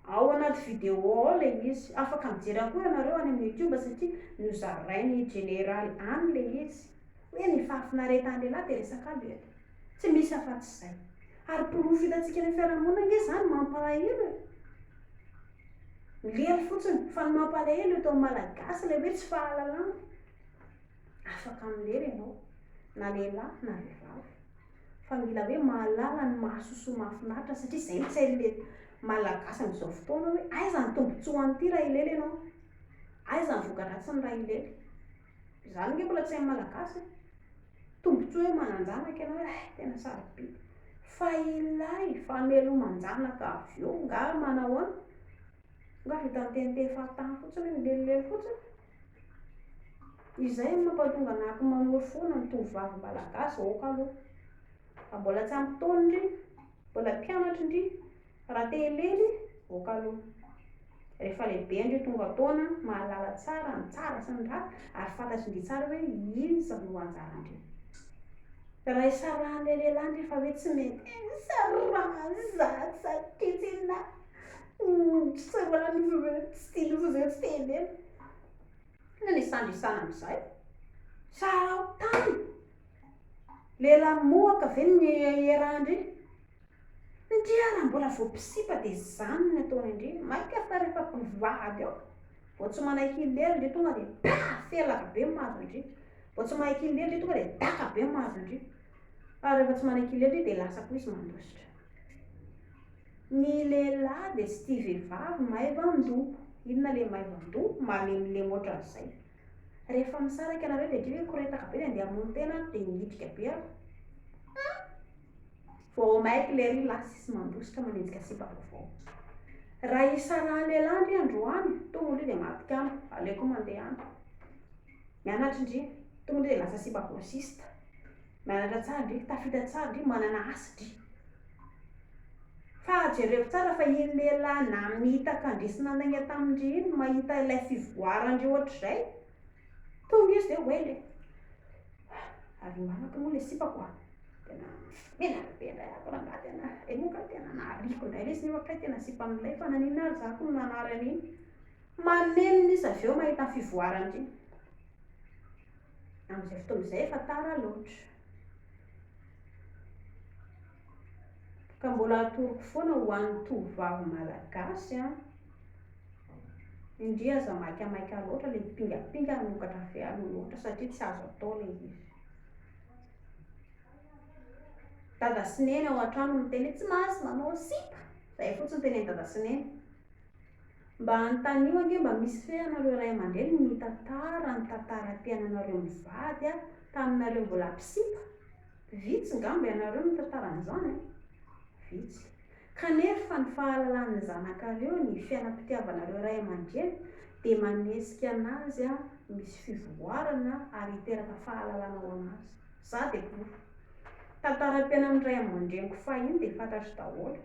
Ao anaty vidéo ao ilay izy. Afaka mijery ihany koa ianareo any amin'ny YouTube satria nozarain'ny jeneraly any ilay izy. Hoe ny fahafinaretan'ny lehilahy dia resaka lelo. Tsy misy afa-tsy izay. Ary porofo hitantsika eny amin'ny fiarahamonina ange izany mampalahelo e. Milery fotsiny, fa ny mampalahelo eto amin'ny Malagasy ilay hoe tsy fahalalana. Afaka milery ianao, na lehilahy na vehivavy. Fa mila hoe mahalala ny mahasosoa mahafinaritra satria izay no tsy hain'ilay Malagasy amin'izao fotoana hoe aiza ny tombotsoan'ity raha hilely ianao? Aiza ny voka-dratsiny raha hilely? Izany ange mbola tsy hain'ny Malagasy e. Tombotsoa hoe manan-janaka ianao hoe eh tena sarobidy. Fa ilay fameloman-janaka avy eo nga manahoana? Nga vita miteniteny fahatany fotsiny hoe milelilely fotsiny? Izay no mampatonga anahako manoro foana ny tovovavy malagasy aoka aloha. Raha mbola tsy ampy taona ndry, mbola mpianatra ndry, raha te hilely, aoka aloha. Rehefa lehibe ndry tonga taona, mahalala tsara ny tsara sy ny ratsy ary fantatry ndry tsara hoe iza no anjaran-dry. Raha isarahan'ilay lehilahy ndry fa hoe tsy mety, isarahany za satria tsy na, isarahany fa hoe tsy tiany fa zay tsy te hilely. Inona ny isandrisana amin'izay? Saraho tany! Lehilahy mohaka ve ny iarahan-dry? Ndry ah raha mbola vao mpisipa dia izany ny ataony ndry, maika fa rehefa mpivady ao vao tsy manaiky hilely ndry tonga dia pah! Felaka be ny mahazo an-dry, vao tsy manaiky hilely ndry tonga dia daka be ny mahazo an-dry, fa rehefa tsy manaiky hilely ndry dia lasa koa izy mandositra. Ny lehilahy dia tsy tia vehivavy maivan-doha, inona ilay maivan-doha? Malemilemy ohatran'izay. Rehefa misaraka ianareo dia ndry hoe koretaka be dia andeha hamono tena aho dia mihitrika be aho. Hum! Vao maika lery lasa izy mandositra manenjika sipa vaovao. Raha isarahan'ny lehilahy ndry androany, tonga ndry dia maty amiko, aleoko mandeha any. Mianatra ndry, tonga ndry dia lasa sipa grossiste. Mianatra tsara ndry, tafita tsara ndry, manana asa ndry. Fa jerevo tsara fa iny lehilahy namitaka an-dry sy nandainga tamin-dry iny mahita ilay fivoaran-dry ohatr'izay, tonga izy dia wele, ary manako moa ilay sipako a, tena menatra be indray aho rangahy tena, eh moa kay tena nariako indray lesy nefa kay tena sipa milay fa naninona ary za ko no nanary an'iny, manenina izy avy eo mahita ny fivoaran-dry, amin'izay fotoana izay efa tara loatra. Ka mbola atoroko foana ho an'ny tovovavy malagasy an, indria aza maikamaika loatra ilay mipingapinga hanokatra fe aloha loatra satria tsy azo atao ilay izy. Dada sy neny ao an-trano miteny hoe tsy mahazo manao sipa, izay fotsiny no tenenin'i dada sy neny. Mba anontanio ange mba misy ve ianareo ray aman-dreny nitantara ny tantaram-piainanareo mivady taminareo mbola mpisipa? Vitsy ngamba ianareo mitantara an'izany e! Vitsy. Kanefa ny fahalalan'ny zanakareo ny fiainam-pitiavanareo ray aman-dreny dia manesika anazy misy fivoarana ary hiteraka fahalalana ho anazy. Za dia porofo. Tantaram-piainan'ny ray aman-dreniko fahiny dia fantatro daholo.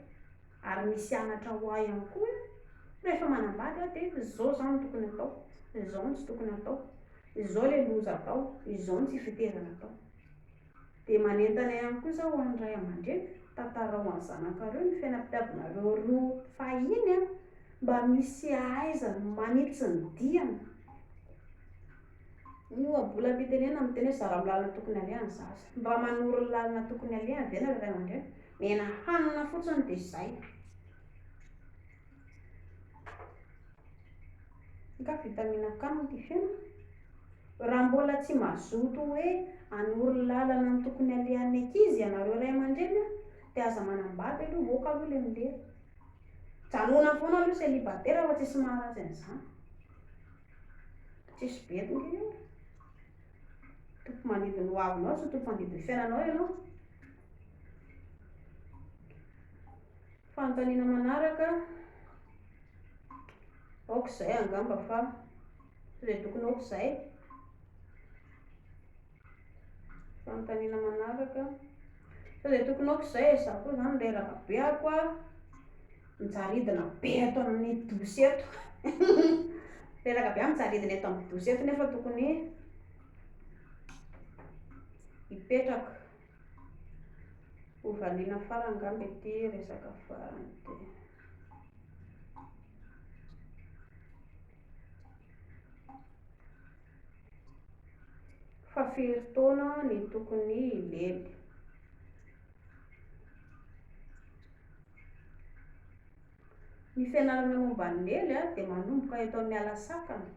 Ary misy anatra ho ahy ihany koa hoe rehefa manambady aho dia izao izany no tokony atao, izao no tsy tokony atao, izao ilay loza atao, izao no tsy fitezana atao. Dia manentana ihany koa izaho ho an'ny ray aman-dreny, tantarao an'ny zanakareo ny fiainam-pitiavanareo roa fahiny an, mba misy ahaizany manitsy ny diany. Ny ohabolam-pitenenana miteny hoe zara amin'ny lalana tokony aleha ny zaza. Mba manoro ny lalana tokony alehany ve nareo ray aman-dreny? Mena hanina fotsiny dia izay. Nga vitamine K no tifena? Raha mbola tsy mazoto hoe hanoro lalana ny tokony alehan'ny ankizy ianareo ray aman-dreny an, dia aza manambady aloha, ok aloha ilay milery. Janona foana aloha célibataire fa tsisy maharatsy an'izany. Tsisy bedy nge eo. Tompo-mandidy ny hoavinao sy tompo-mandidy ny fiainanao ianao. Fanontaniana manaraka, aoka izay angamba fa sao dia tokony aoka izay. Fanontaniana manaraka, sao dia tokony aoka izay e, za koa izany reraka be ako a, mijaridina be eto amin'ny douche eto, reraka be aho mijaridina eto amin'ny douche eto nefa tokony hipetraka. Ho valiana farany angamba ity resaka farany ity. Fa firy taona ny tokony hilely? Ny fianarana momba ny lely dia manomboka eto amin'ny Alasakana.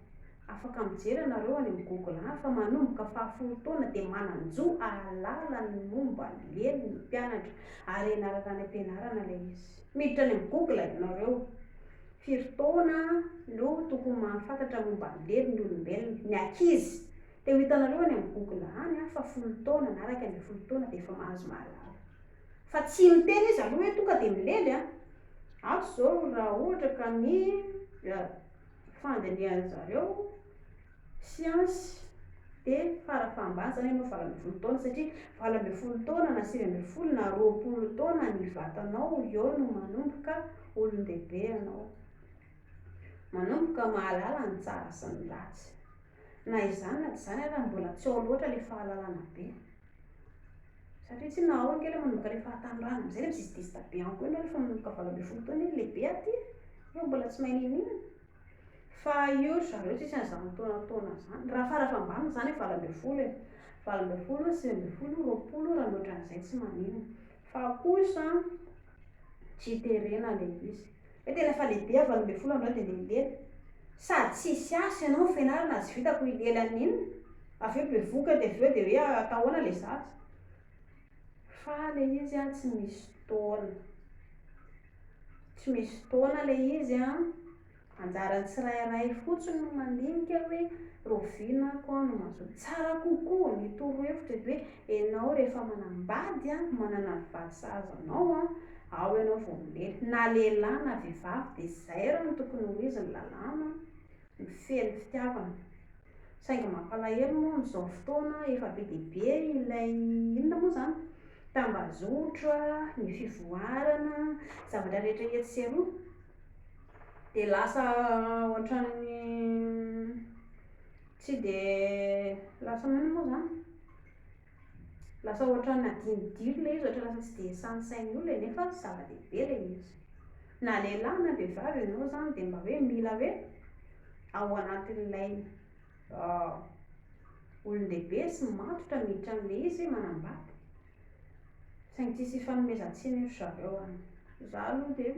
Afaka mijery ianareo any amin'ny Google any fa manomboka fahafolo taona dia manan-jo hahalala ny momba ny lely ny mpianatra ary ianarana any am-pianarana ilay izy. Miditra any amin'ny Google ianareo. Firy taona no tokony mahafantatra momba ny lely ny olombelona, ny ankizy. Dia ho hitanareo any amin'ny Google any fa folo taona na 11 taona dia efa mahazo mahalala. Fa tsy miteny izy aloha hoe tonga dia milely an! Ato izao raha ohatra ka ny. fandinihan-dry zareo siansy dia fara-fahambany izany ianao 18 taona satria 18 taona na 19 na 20 taona ny vatanao eo no manomboka olon-dehibe ianao, manomboka mahalala ny tsara sy ny ratsy. Na izany na tsy izany ary mbola tsy ao loatra ilay fahalalana be. Satria tsinona ao ange ilay manomboka ilay fahatanorana amin'izay ilay mizizidizida be ihany koa ianao rehefa manomboka 18 taona hoe lehibe aho ity, nefa mbola tsy mahay n'inon'inona. Fa io ry zareo tsisy an'izany taonataona izany. Raha fara-fahambaniny izany hoe 18 e. 18, 19, 20, raha mihoatra an'izay tsy maninona. Fa kosa tsy terena ilay izy. Hoe tena efa lehibe aho 18 androany dia ndeha hilely. Sady tsisy asa ianao, ny fianarana tsy vitako hilely an'inona. Avy eo bevohoka dia avy eo dia hoe atao ahoana ilay zaza. Fa ilay izy an tsy misy taona. Tsy misy taona ilay izy an. Anjaran'ny tsirairay fotsiny no mandinika hoe rahoviana ako no mazoto. Tsara kokoa ny torohevitra dia hoe ianao rehefa manambady an, manana ny vady sahaza anao an, ao ianao vao milely. Na lehilahy na vehivavy dia izay raha no tokony ho izy ny lalàna mifehy ny fitiavana. Saingy mampalahelo moa amin'izao fotoana efa be dia be ilay inona moa izany? Tambazotra, ny fivoarana, zavatra rehetra etsy sy eroa. Dia lasa ohatran'ny tsy dia lasa inona moa izany? Lasa ohatran'ny adinodino ilay izy, ohatran'ny lasa tsy dia sahinsahin'ny olona e, nefa zava-dehibe ilay izy. Na lehilahy na vehivavy ianao izany dia mba hoe mila hoe ao anatin'ilay olon-dehibe sy matotra miditra amin'ilay izy hoe manambady. Saingy tsisy ifanomezan-tsiny ry zareo an. Izaho aloha dia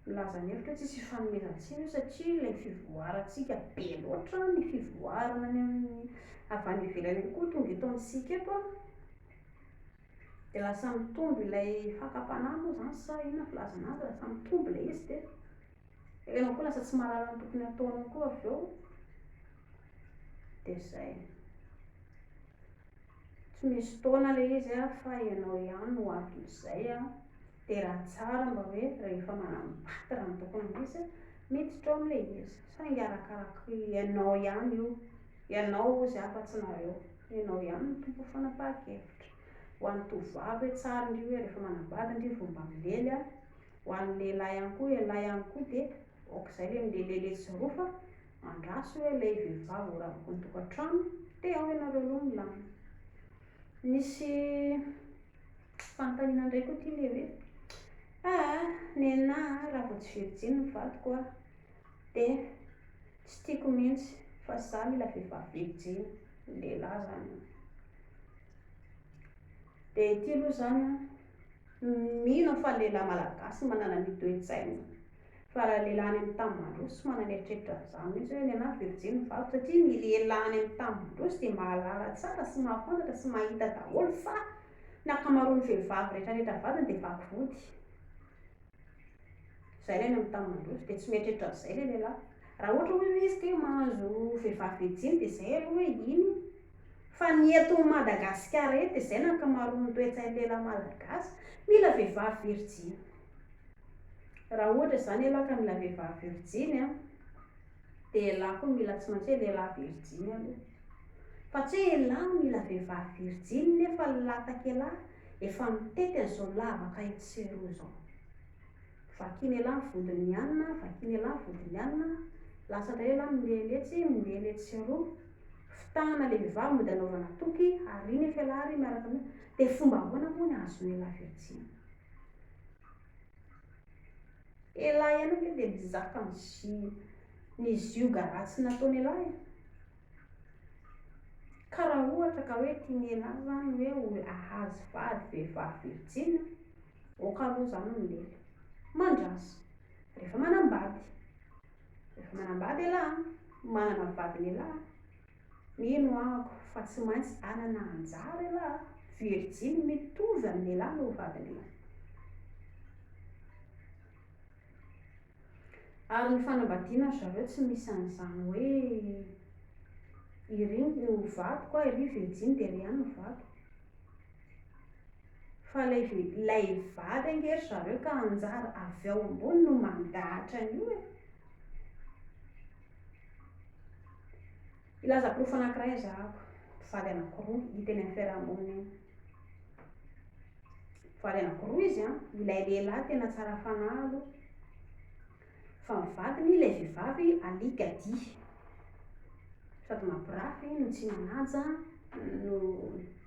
milaza ny hevitro hoe tsisy ifanomezan-tsiny io satria ilay fivoarantsika be loatra ny fivoarana any amin'ny avy any ivelany any koa tonga eto amintsika eto an, dia lasa mitombo ilay fakam-panahy moa izany sa inona filazana azy, lasa mitombo ilay izy dia ianao koa lasa tsy mahalala ny tokony hataonao koa avy eo, dia izay. Tsy misy taona ilay izy an, fa ianao ihany no anton'izay an, dia raha tsara mba hoe rehefa manambady raha ny tokony ho izy, miditra ao amin'ilay izy, saingy arakaraky ianao ihany io, ianao hozy aho fa tsy nareo, ianao ihany no tompon'ny fanapahan-kevitra. Ho an'ny tovovavy hoe tsara ndry hoe rehefa manambady ndry vao mba milely an, ho an'ny lehilahy ihany koa, ialahy ihany koa dia aok'izay ilay milelilely etsy sy eroa fa Andraso hoe ilay vehivavy ho ravaky ny tokantrano dia ao ianareo roa milamina. Nisy fanontaniana indray koa ity ilay hoe ah nenà raha vao tsy virjiny ny vadiko ah dia tsy tiako mihitsy fa za mila vehivavy virjiny, ny lehilahy izany an. Dia ity aloha izany an, mino aho fa ny lehilahy malagasy manana an'io toe-tsaina io. Fa raha lehilahy any amin'ny tany mandroso tsy manana eritreritra an'izany mihitsy hoe ny anah virjiny ny vadiko satria ny lehilahy any amin'ny tany mandroso dia mahalala tsara sy mahafantatra sy mahita daholo fa ny ankamaroan'ny vehivavy rehetra rehetra vadiny dia vaky vody. Izay ilay any amin'ny tany mandroso dia tsy mieritreritra an'izay ilay lehilahy. Raha ohatra hoe izy te mahazo vehivavy virjiny dia izay aloha hoe iny. Fa ny eto Madagasikara eto dia izay ny ankamaroan'ny toe-tsain'ny lehilahy malagasy, mila vehivavy virjiny. Raha ohatra izany ialahy ka mila vehivavy virjiny an, dia ialahy koa mila tsy maintsy hoe lehilahy virjiny aloha. Fa tsy hoe ialahy no mila vehivavy virjiny nefa ny latak'ialahy efa mitety an'izao lavaka etsy sy eroa izao. Vakian'ialahy ny vodin'ny anona, vakian'ialahy ny vodin'ny anona, lasa indray ialahy milely etsy, milely etsy sy eroa, fitahana ilay vehivavy mody anaovana toky, ary nefa ialahy ary miaraka amin'io, dia fomba ahoana moa ny ahazoan'ialahy virjiny? Elah ihany ange dia mizaka ny ny zioga ratsy nataon'elah e. Ka raha ohatra ka hoe tian'elah zany hoe ho ahazo vady vehivavy virjiny, aoka aloha zany milely. Mandrasa. Rehefa manambady. Rehefa manambady elah, manana vadin'elah, Mino ahako fa tsy maintsy hanana anjara elah, virjiny mitovy amin'elah no ho vadin'elah. Ary ny fanambadiana ry zareo tsy misy an'izany hoe iry no vadiko a, iry virjiny dia iry ihany no vadiko. Fa ilay ilay vady ange ry zareo ka anjara avy ao ambony no mandahatra an'io e. Hilaza porofo anankiray zahako, mpivady anankiroa hita eny amin'ny fiaraha-monina eny. Mpivady anankiroa izy an, ilay lehilahy tena tsara fanahy aloha, fa ny vadiny ilay vehivavy alika dia. Sady mampirafy no tsy manaja no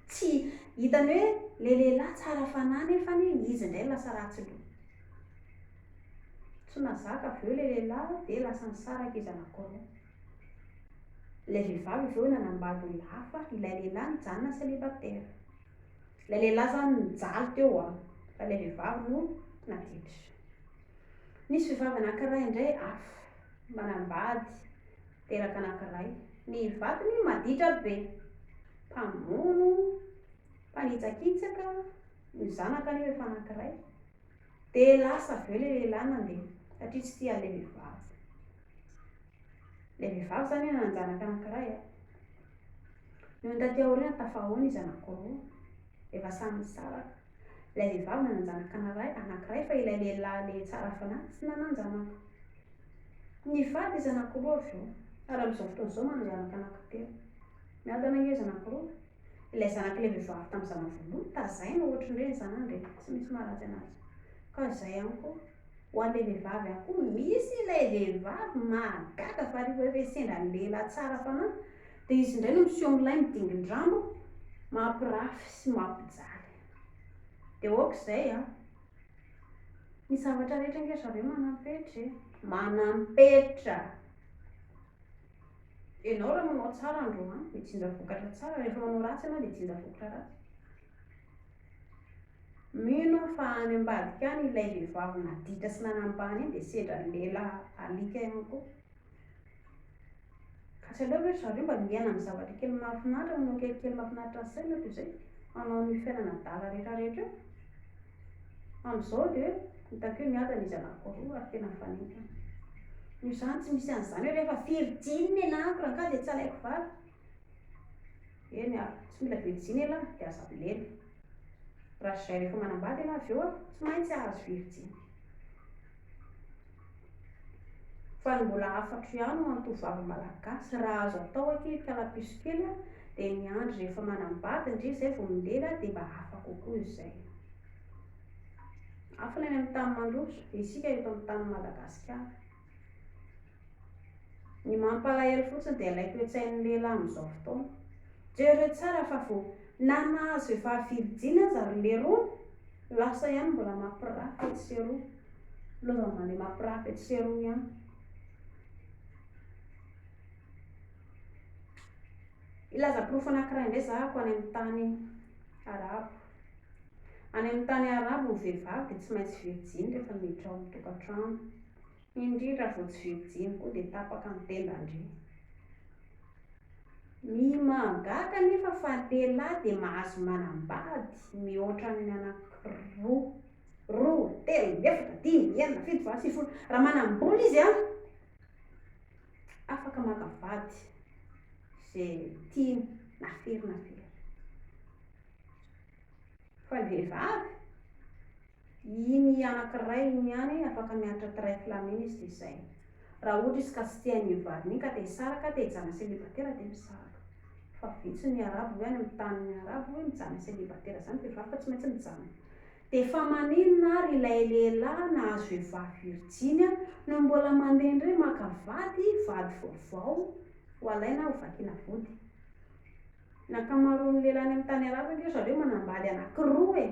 tsy hitany hoe ilay lehilahy tsara fanahy nefany izy indray no lasa ratsy loha. Tsy nahazaka avy eo ilay lehilahy dia lasa nisaraka izy anankiroa. Ilay vehivavy avy eo nanambady olona hafa, ilay lehilahy nijanona célibataire. Ilay lehilahy izany nijaly teo an, fa ilay vehivavy no naditra. Nisy vehivavy anankiray indray hafa, manambady, teraka anankiray. Ny vadiny maditra be, mpamono, mpanitsakitsaka, ny zanaka anefa efa anankiray. Dia lasa avy eo ilay lehilahy nandeha, satria tsy tia an'ilay vehivavy. Ilay vehivavy izany nanan-janaka anankiray an. Nony taty aoriana tafahaona izy anankiroa, efa samy nisaraka. Ilay vehivavy nanan-janaka anaray anankiray fa ilay lehilahy ilay tsara fanahy tsy nanan-janaka. Nivady izy anankiroa avy eo, ary amin'izao fotoana izao manan-janaka anankitelo. Miadana ange izy anankiroa. Ilay zanak'ilay vehivavy tamin'ny zanany voalohany tazaina ohatran'ireny zanany ireny, tsy misy maharatsy anazy. Ka izay ihany koa. Ho an'ilay vehivavy ihany koa, misy ilay vehivavy mahagaga fa rehefa sendra ny lehilahy tsara fanahy dia izy indray no miseho milay midingin-drambo, mampirafy sy mampijaly. Dia ok izay an! Ny zavatra rehetra ange ry zareo manam-petra e! Manam-petra! Ianao raha manao tsara androany, mijinja vokatra tsara, rehefa manao ratsy ianao dia hijinja vokatra ratsy. Mino aho fa any ambadika any ilay vehivavy naditra sy nanambany iny dia sendra ny lehilahy alika ihany koa. Ka tsy aleo ve ry zareo mba miaina amin'ny zavatra kely mahafinaritra, manao kelikely mahafinaritra ny saina toy izay hanao an'io fiainana adala rehetrarehetra io? Amin'izao dia hitako hoe miadana izy anankiroa ary tena mifanentana. Noho izany tsy misy an'izany hoe rehefa virjiny nenahako rangahy dia tsy alaiko vady. Eny ary, tsy mila virjiny ialahy dia aza milela. Raha izay rehefa manambady ialahy avy eo an, tsy maintsy hahazo virjiny. Fa ny mbola hafatro ihany ho an'ny tovovavy malagasy, raha azo atao akia ry kalapiso kely an, dia miandry rehefa manambady ndry izay vao milela dia mba hafa kokoa izay. Hafa ny any amin'ny tany mandroso, isika eto amin'ny tanin'i Madagasikara. Ny mampalahelo fotsiny dia ilay toe-tsain'ny lehilahy amin'izao fotoana. Jereo tsara fa vao na nahazo vehivavy virjiny aza ry leroa, lasa ihany mbola mampirafy etsy sy eroa. Lova mandeha mampirafy etsy sy eroa ihany. Hilaza porofo anankiray indray za ako any amin'ny tany arabo. Any amin'ny tany arabo ny vehivavy dia tsy maintsy virjiny rehefa miditra ao amin'ny tokantrano. Indrindra vao tsy virjiny koa dia tapaka ny tendan-dry. Ny mahagaga anefa fa lehilahy dia mahazo manambady mihoatra ny anankiroa, roa, telo, efatra, dimy, enina, fito, valo, sivifolo. Raha manam-bola izy an, afaka maka vady izay tiany na firy na firy. Fa ny vehivavy, Iny anankiray iny ihany afaka miaritra trèfle iny izy dia izay. Raha ohatra izy ka tsy tia an'iny vadiny iny ka te hisaraka, te hijanona célibataire dia misaraka. Fa vitsy ny arabo hoe any amin'ny tanin'ny arabo hoe mijanona célibataire izany vehivavy fa tsy maintsy mijanona. Dia fa maninona ary ilay lehilahy nahazo vehivavy virjiny no mbola mandeha indray maka vady, vady vaovao ho alaina ho vakiana vody. Ny ankamaroan'ny lehilahy any amin'ny tany arabo ange ry zareo manambady anankiroa e!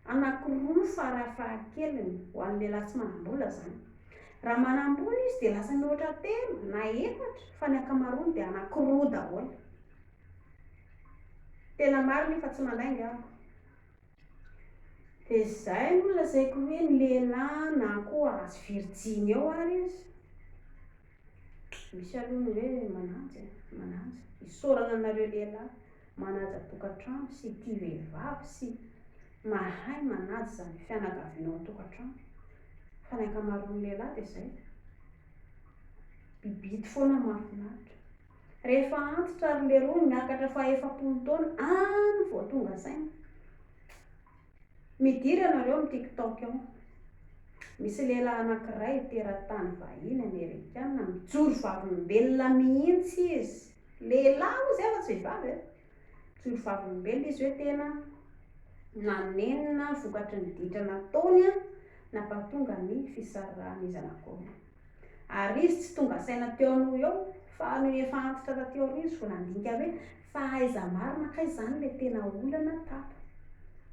Anankiroa farafahakeliny, ho an'ny lehilahy tsy manam-bola izany. Raha manam-bola izy dia lasa mihoatra telo na efatra fa ny ankamaroany dia anankiroa daholo. Tena marina io fa tsy mandainga aho. Dia izay no lazaiko hoe ny lehilahy na koa azo virjiny eo ary izy. Misy aloha ny hoe manaja e, manaja. Isaorana anareo lehilahy manaja tokantrano sy tia vehivavy sy mahay manaja izany fianakaviana ao an-tokantrano. Fa ny ankamaroan'ny lehilahy dia izay. Bibity foana mahafinaritra. Rehefa antitra ry leroa miakatra faha 40 taona any vao tonga saina. Midira ianareo amin'ny tiktok ao. Misy lehilahy anankiray teratany vahiny amerikana mijoro vavolombelona mihitsy izy. Lehilahy hozy fa tsy vehivavy e. Mijoro vavolombelona izy hoe tena nanenina vokatry ny ditra nataony nampahatonga ny fisarahan'izy anankiroa. Ary izy tsy tonga saina teo noho eo fa nony efa antitra taty aoriana izy vao nandinika hoe fa aiza marina kay izany ilay tena olana tato.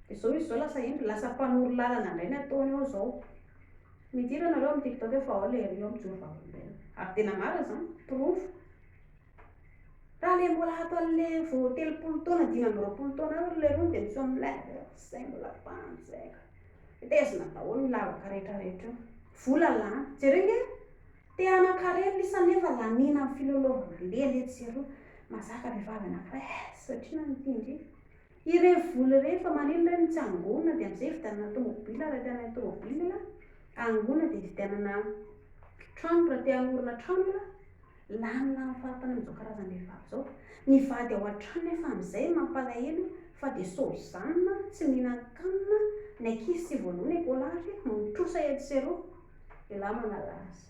Dia izao izy izao lasa hendry, lasa mpanoro lalana indray ny ataony ao izao. Midira nareo amin'ny tiktok eo fa ao ilay ery ao mijoro vavolombelona. Ary tena marina izany, porofo. Raha ilay mbola ato an'ilay vao 30 taona, 25 taona eo ry leirony dia miseho milay, izay mbola mpanjaika. Tetezina daholo ny lavaka rehetra rehetra eo. Vola lany. Jereo nge, te hanan-karena isa nefa laniana amin'ny filalaovana lela etsy sy eroa. Mahazaka vehivavy anankiray, eh, satria na mitindry. Ireny vola ireny fa maninona ireny no tsy angonina dia amin'izay hividianana tomobile raha te hanana tomobile ialahy. Angonina dia hividianana trano raha te hanorina trano ialahy. Lany lany fahatany amin'izao karazam-behivavy izao. Ny vady ao an-trano nefa amin'izay mampalahelo fa dia sôzanina, tsy mihinan-kanina, ny ankizy tsy voaloa ny écolage, mitrosa etsy sy eroa. Elah manala azy.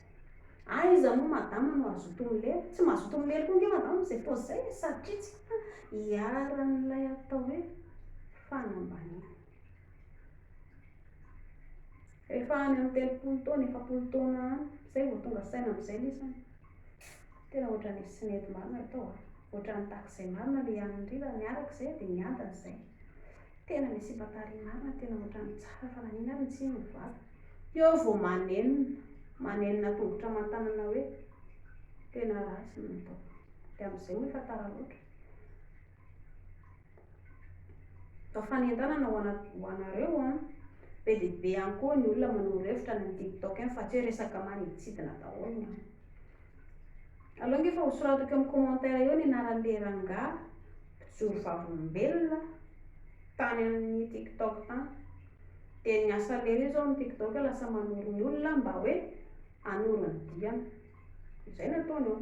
Aiza moa madama no hazoto milely? Tsy mazoto milely koa ange madama amin'izay fotoana izay e, satria tsy iharan'ilay atao hoe fanambaniana. Rehefa any amin'ny 30 taona, 40 taona any, izay vao tonga saina amin'izay lisany. Tena ohatran'ny tsy nety marina ry tao a. Ohatran'ny tahaka izay marina ilay an'i Rira niaraka izay dia niadana izay. Tena nisy sipa tary marina tena ohatran'ny tsara fa naninona ary no tsy mivady. Teo vao manenina, manenina tongotra aman-tanana hoe tena ratsy ny nataoko. Dia amin'izay moa efa tara loatra. Atao fanentanana ho ana- ho anareo an! Be dia be ihany koa ny olona manoro hevitra any amin'ny tiktok any fa tsy hoe resaka manidintsidina daholo ny any. Aleo ange fa hosoratako eo amin'ny commentaire eo ny anaran'ilay rangahy mpijoro vavolombelona tany amin'ny tiktok tany. Dia ny asan'lery io izao amin'ny tiktok lasa manoro ny olona mba hoe hanoro ny diany. Izay no ataony eo.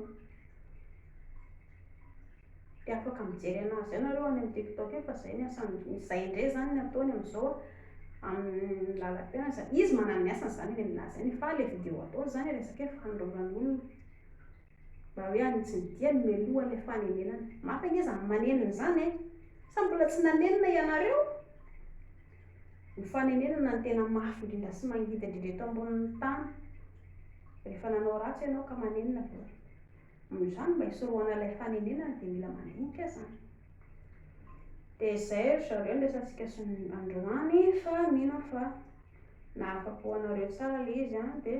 Dia afaka mijery anazy eo nareo any amin'ny tiktok eo fa zay ny asany, zay indray zany ny ataony amin'izao amin'ny lalam-piainana zany, izy manana ny asany zany eny aminazy any fa le vidéo ataony zany resaka hoe fanolorana olona mba hoe hanitsy ny diany mialoha ilay fanenenana, mafy ange zany manenina zany e, sa mbola tsy nanenina ianareo? Ny fanenenana no tena mafy indrindra sy mangidy indrindra eto ambonin'ny tany, rehefa nanao ratsy ianao ka manenina avy eo. Amin'izany mba hisorohana ilay fanenenana dia mila mandinika izany. Dia izay ry zareo ny resatsika androany fa mino aho fa nahafa-po anareo tsara ilay izy an, dia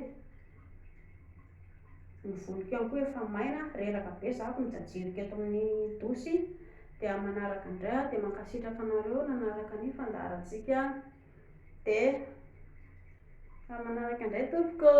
ny voloko ihany koa efa maina, reraka be za ko mijajirika eto amin'ny dosy, dia amin'ny manaraka indray aho dia mankasitraka anareo nanaraka ny fandaharantsika, dia amin'ny manaraka indray tompoko.